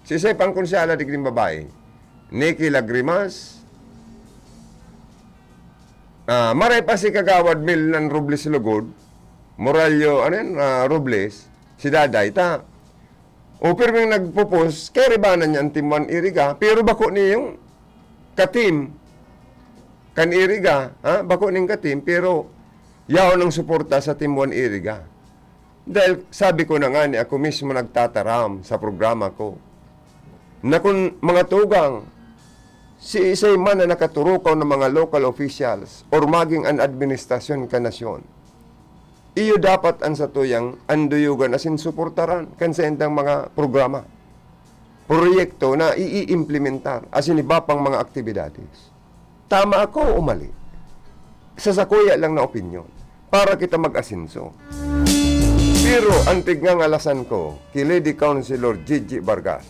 Siisay pang Konsyala digding babae? Nikki Lagrimas. Ah, maray pa si Kagawad Milnan Robles Lugod, Morallo, ano yan, ah, Robles, si Daday ta. O, pirming nagpo-post, kairibanan niya an Team One Iriga, pero bako niyong ka-team kan Iriga, ha? Bako ning ka-team, pero yaon ang suporta sa Team One Iriga. Dahil sabi ko na nga ni, ako mismo nagtataram sa programa ko, na kun mga tugang, siisay man na nakaturukaw ng mga local officials or maging an administrasyon kan nasyon, iyo dapat an satuyang anduyugan asin suportaran kan saindang mga programa, proyekto na iiimplementar asin iba pang mga aktibidades. Tama ako o mali? Sa sakuya lang na opinyon, para kita mag-asenso. Pero an tigngangalasan ko ki Lady Councilor Gigi Vargas,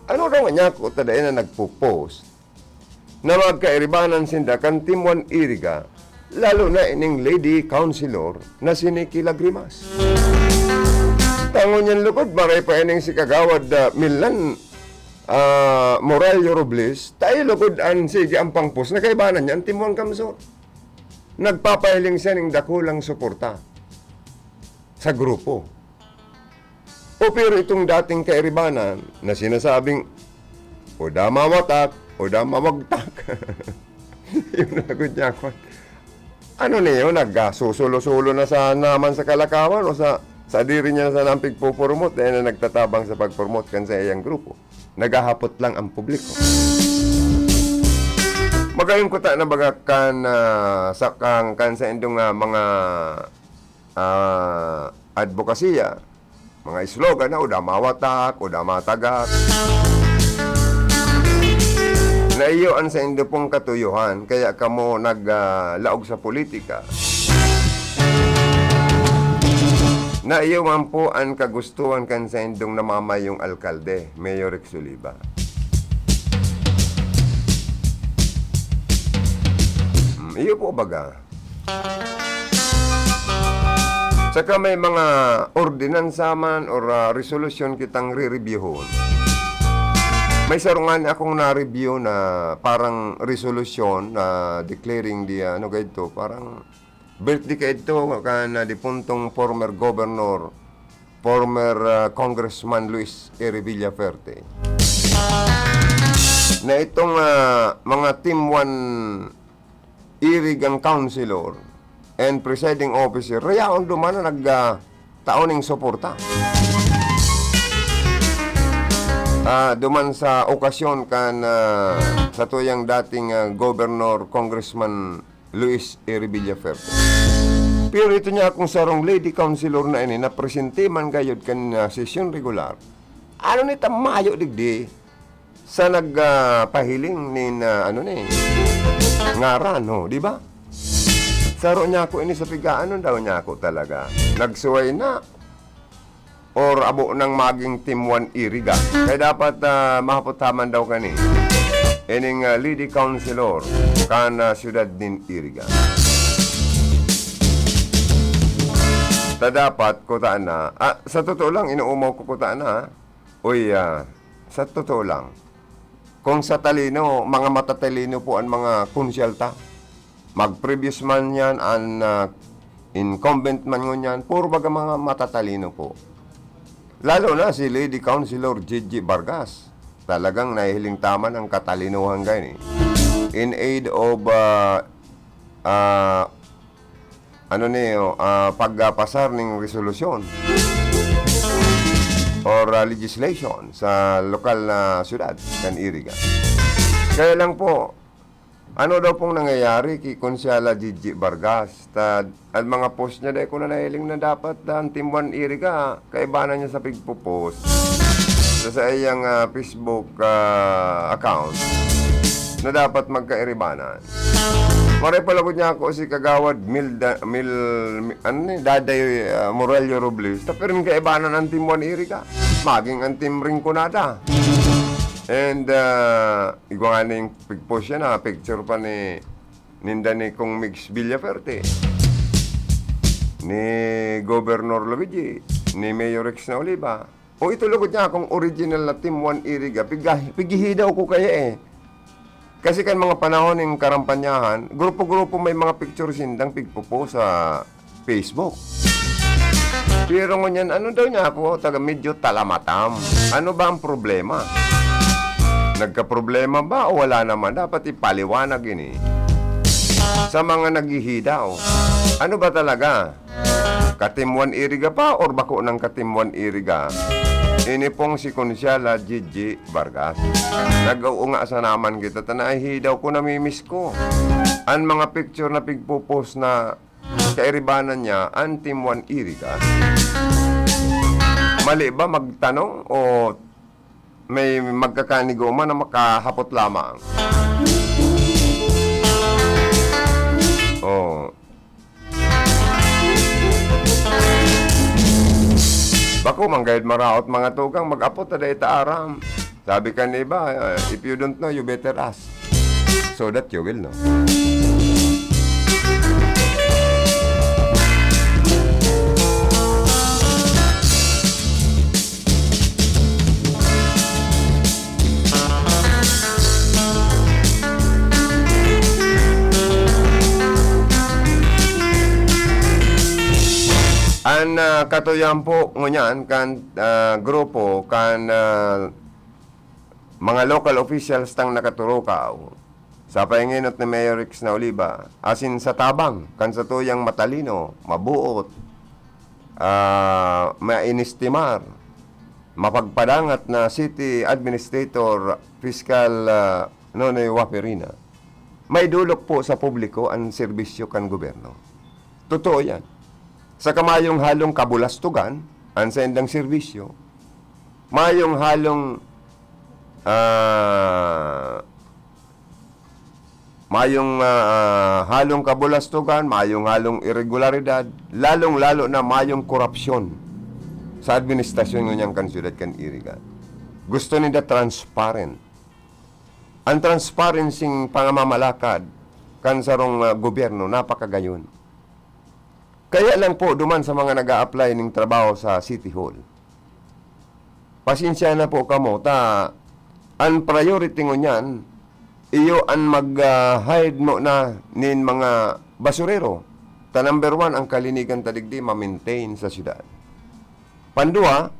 ano daw nga niya ako ta dai na nagpo-post na magkairibanan sinda kan Team One Iriga, lalo na ining lady councilor na si Nikki Lagrimas. Tangon niyan lugod, maray pa ining si Kagawad, ah, Milan, ah, Morallo Robles, tayo lugod an sige ang pangpos na kaibanan niya an Team One Kamsur. Nagpapahiling siya ning dakulang suporta sa grupo. O pero itong dating kairibanan na sinasabing, "O da mawatak, o da mawagtak." Yun na gud niya ako. Ano niyo, nagkasusulo-sulo na sa naman sa kalakawan o sa, sa diri niya sa nampig pupurumot, dahil na nagtatabang sa pagpurumot kan sa iyang grupo. Naghahapot lang ang publiko. Magayon ko ta na baga kan, ah, sa kang, kan sa indong, ah, mga, ah, adbokasiya, mga slogan na, "O da mawatak, o da matagak." Na iyo an saindo pong katuyohan, kaya kamo nag, ah, laog sa politika. Na iyo man po an kagustuhan kan saindong namamayong alkalde, Mayor Rex Oliva. Mm, iyo po baga. Saka may mga ordinansa man or, ah, resolusyon kitang re-reviewhon. May sarungan akong na-review na parang resolusyon na declaring the, ano, ganito, parang birthday kaidto kan, ah, dipuntong former governor, former, ah, Congressman Luis Revilla Ferre, na itong, ah, mga Team One Iriga councilor and presiding officer, rayaon duman na nag, ah, tao ning suporta. Ah, duman sa okasyon kan, ah, satuyang dating, ah, Governor, Congressman Luis Revilla Ferre. Pero ito niya akong sarong lady councilor na ini, na presente man gayod kan, ah, sesyon regular. Ano ni ta mayo digdi sa nag, ah, pahiling nin, ah, ano ni, ngaran, ho, di ba? Saro niya ako ini sa piga, ano daw niya ako talaga? Nagsuway na. Or abo nang maging Team One Iriga. Kaya dapat, ah, mahapot-haman daw kani ining, ah, lady councilor kan, ah, siyudad nin Iriga. Ta dapat, kuta na, ah, sa totoo lang, inuumaw ko kuta na, ah. Uy, ah, sa totoo lang, kung sa talino, mga matatalino po ang mga konsyalta. Mag-previous man yan, an, ah, incumbent man ngunyan, puro baga mga matatalino po. Lalo na si Lady Councilor Gigi Vargas. Talagang nahihiling taman ang katalinuhan kaini. In aid of, ah, ah, ano ni, oh, ah, pagpasar ning resolusyon or, ah, legislation sa lokal na syudad kan Iriga. Kaya lang po, ano daw pong nangyayari ki Konsyala Gigi Vargas? Ta, ang mga post niya, dai ko na nahiling na dapat, ah, an Team One Iriga, kaibanan niya sa pigpo-post sa saiyang, ah, Facebook, ah, account na dapat magkairibanan. Maray palagod niya ako si Kagawad Milda, Mil, Mi-, ano ni, Daday, ah, Morello Robles. Ta, pero kaibanan an Team One Iriga. Maging an Team Rinconada. And, ah, igwa nga ning pigpost yan, ah, picture pa ni, ninda ni Kong Migs Villafuerte, ni Governor Luigi, ni Mayor Rex na Oliva. O ito lugod niya, kung original na Team One Iriga, piga-, pighihidaw ko kaya eh. Kasi kan mga panahon ning karampanyahan, grupo-grupo may mga picture sindang pigpopost sa Facebook. Pero ngunyan, ano daw niya ako, taga medyo talamatam. Ano ba ang problema? Nagkaproblema ba o wala naman? Dapat ipaliwanag ini sa mga naghihidaw. Ano ba talaga? Ka-Team One Iriga pa or bako ng ka-Team One Iriga? Ini pong si Konsyala Gigi Vargas. Nag-uunga sa naman kita, ta nahihidaw ko, namimiss ko. An mga picture na pigpopost na kairibanan niya, an Team One Iriga. Mali ba magtanong o may magkakanigo man na makahapot lamang? Oh. Bako man gayud maraot, mga tugang, mag-apot ta dai ta aram. Sabi kan iba, uh, "If you don't know, you better ask, so that you will know." An, ah, katuyan po ngunyan kan, ah, grupo kan, ah, mga local officials tang nakaturukaw sa pahinginot ni Mayor Rex na Oliva, asin sa tabang kan satuyang matalino, mabuot, ah, mainestimar, mapagpadangat na city administrator, Fiscal, ah, Nonoy Waferina, maidolok po sa publiko an serbisyo kan gobyerno. Totoo yan. Saka mayong halong kabulastugan an saindang serbisyo. Mayong halong, ah, mayong, ah, halong kabulastugan, mayong halong iregularidad, lalong-lalo na mayong korupsyon sa administrasyon ngunyan kan siyudad kan Iriga. Gusto ninda transparent. An transparency ning pangamamalakad kan sarong, ah, gobyerno napakagayon. Kaya lang po, duman sa mga nag-a-apply ning trabaho sa City Hall, pasensya na po kamo, ta an priority ngunyan, iyo an mag, ah, hide mo na nin mga basurero. Ta number one, ang kalinigan ta digdi ma-maintain sa syudad. Pandua,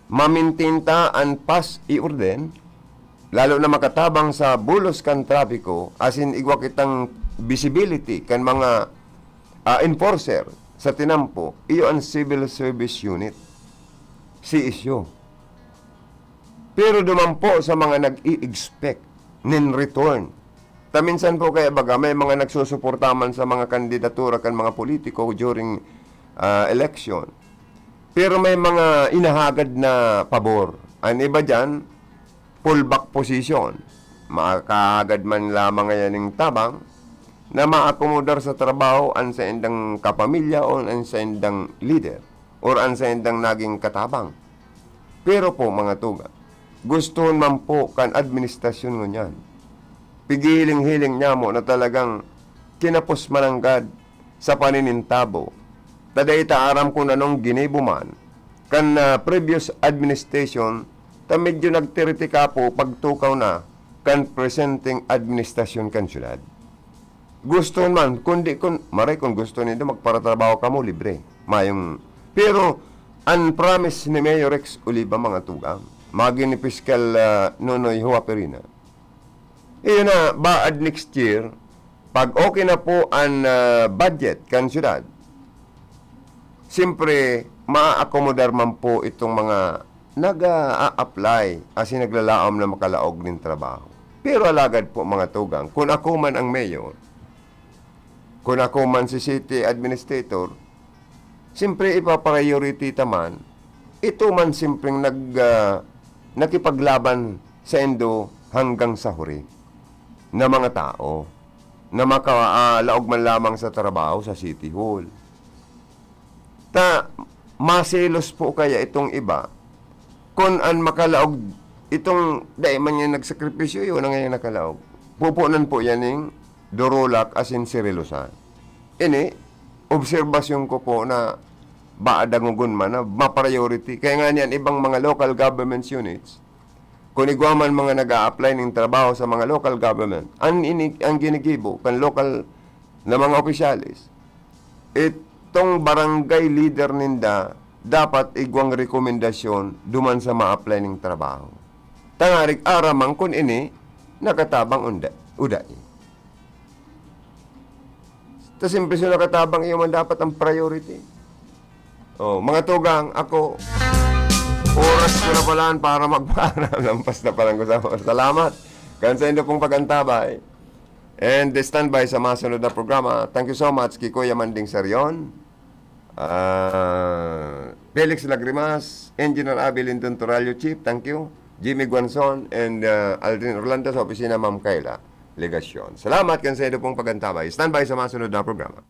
ma-maintain ta an paz y orden, lalo na makatabang sa bulos kan trapiko, asin igwa kitang visibility kan mga, ah, enforcer sa tinampo, iyo an Civil Service Unit, C S U. Pero duman po sa mga nag-i-expect nin return. Ta minsan po kaya baga may mga nagsusuporta man sa mga kandidatura kan mga politiko during, ah, election. Pero may mga inahagad na pabor. An iba diyan, pullback position. Makahagad man lamang ngayon ning tabang na maakomodar sa trabaho an saindang kapamilya o an saindang lider or an saindang naging katabang. Pero po, mga tugang, gustohon man po kan administrasyon ngunyan. Pighihiling-hiling niya mo na talagang kinapos mananggad sa paninintabo. Ta dai ta aram kun anong ginibo man kan, ah, previous administration, ta medyo nagtiriti ka po pagtukaw na kan presenteng administrasyon kan syudad. Gusto man, kundi kun, maray kun gusto nindo, magparatrabaho kamo, libre. Mayong, pero an promise ni Mayor Rex Oliva, mga tugang, magin ni Piskal, ah, Nonoy Huaperina, iyo na, baad next year, pag okay na po an, ah, budget kan syudad, siyempre, maaakomodar man po itong mga nag-a-apply asin naglalaom na makalaog nin trabaho. Pero alagad po, mga tugang, kun ako man ang mayor, kun ako man si city administrator, siyempre ipa-priority ta man ito man simpreng nag-, ah, nakipaglaban saindo hanggang sa huri na mga tao na maka-, ah, laog man lamang sa trabaho sa City Hall. Ta, maselos po kaya itong iba kun an makalaog Itong dai man yan nagsakripisyo, yun ang ngayon nakalaog. Pupunan po yan ning durulak asin sirilusan. Ini, obserbasyon ko po na baka dangogon man na ma-priority. Kaya nga niyan, ibang mga local government units, kung igwa man mga nag-a-apply ning trabaho sa mga local government, ang ini-, ang ginigibo kan local na mga opisyales, itong barangay leader ninda, dapat igwang rekomendasyon duman sa ma-apply ning trabaho. Tangarig aram man kun ini nakatabang unda-, o dai. Ta simpre so nakatabang, iyo man dapat ang priority. Oh, mga tugang, ako, oras ko na palan para magpaalam. Lampas na palan ko sa oras. Salamat kan saindo pong pag-antabay. And standby sa masunod na programa. Thank you so much kay Kuya Manding Sarion, ah, Felix Lagrimas, Engineer Abby Lindon Torallo, Chief, thank you. Jimmy Guanzon and, ah, Aldrin Orlando sa opisina, Ma'am Kayla Legacion. Salamat kan saindo pong pag-antabay. Standby sa masunod na programa.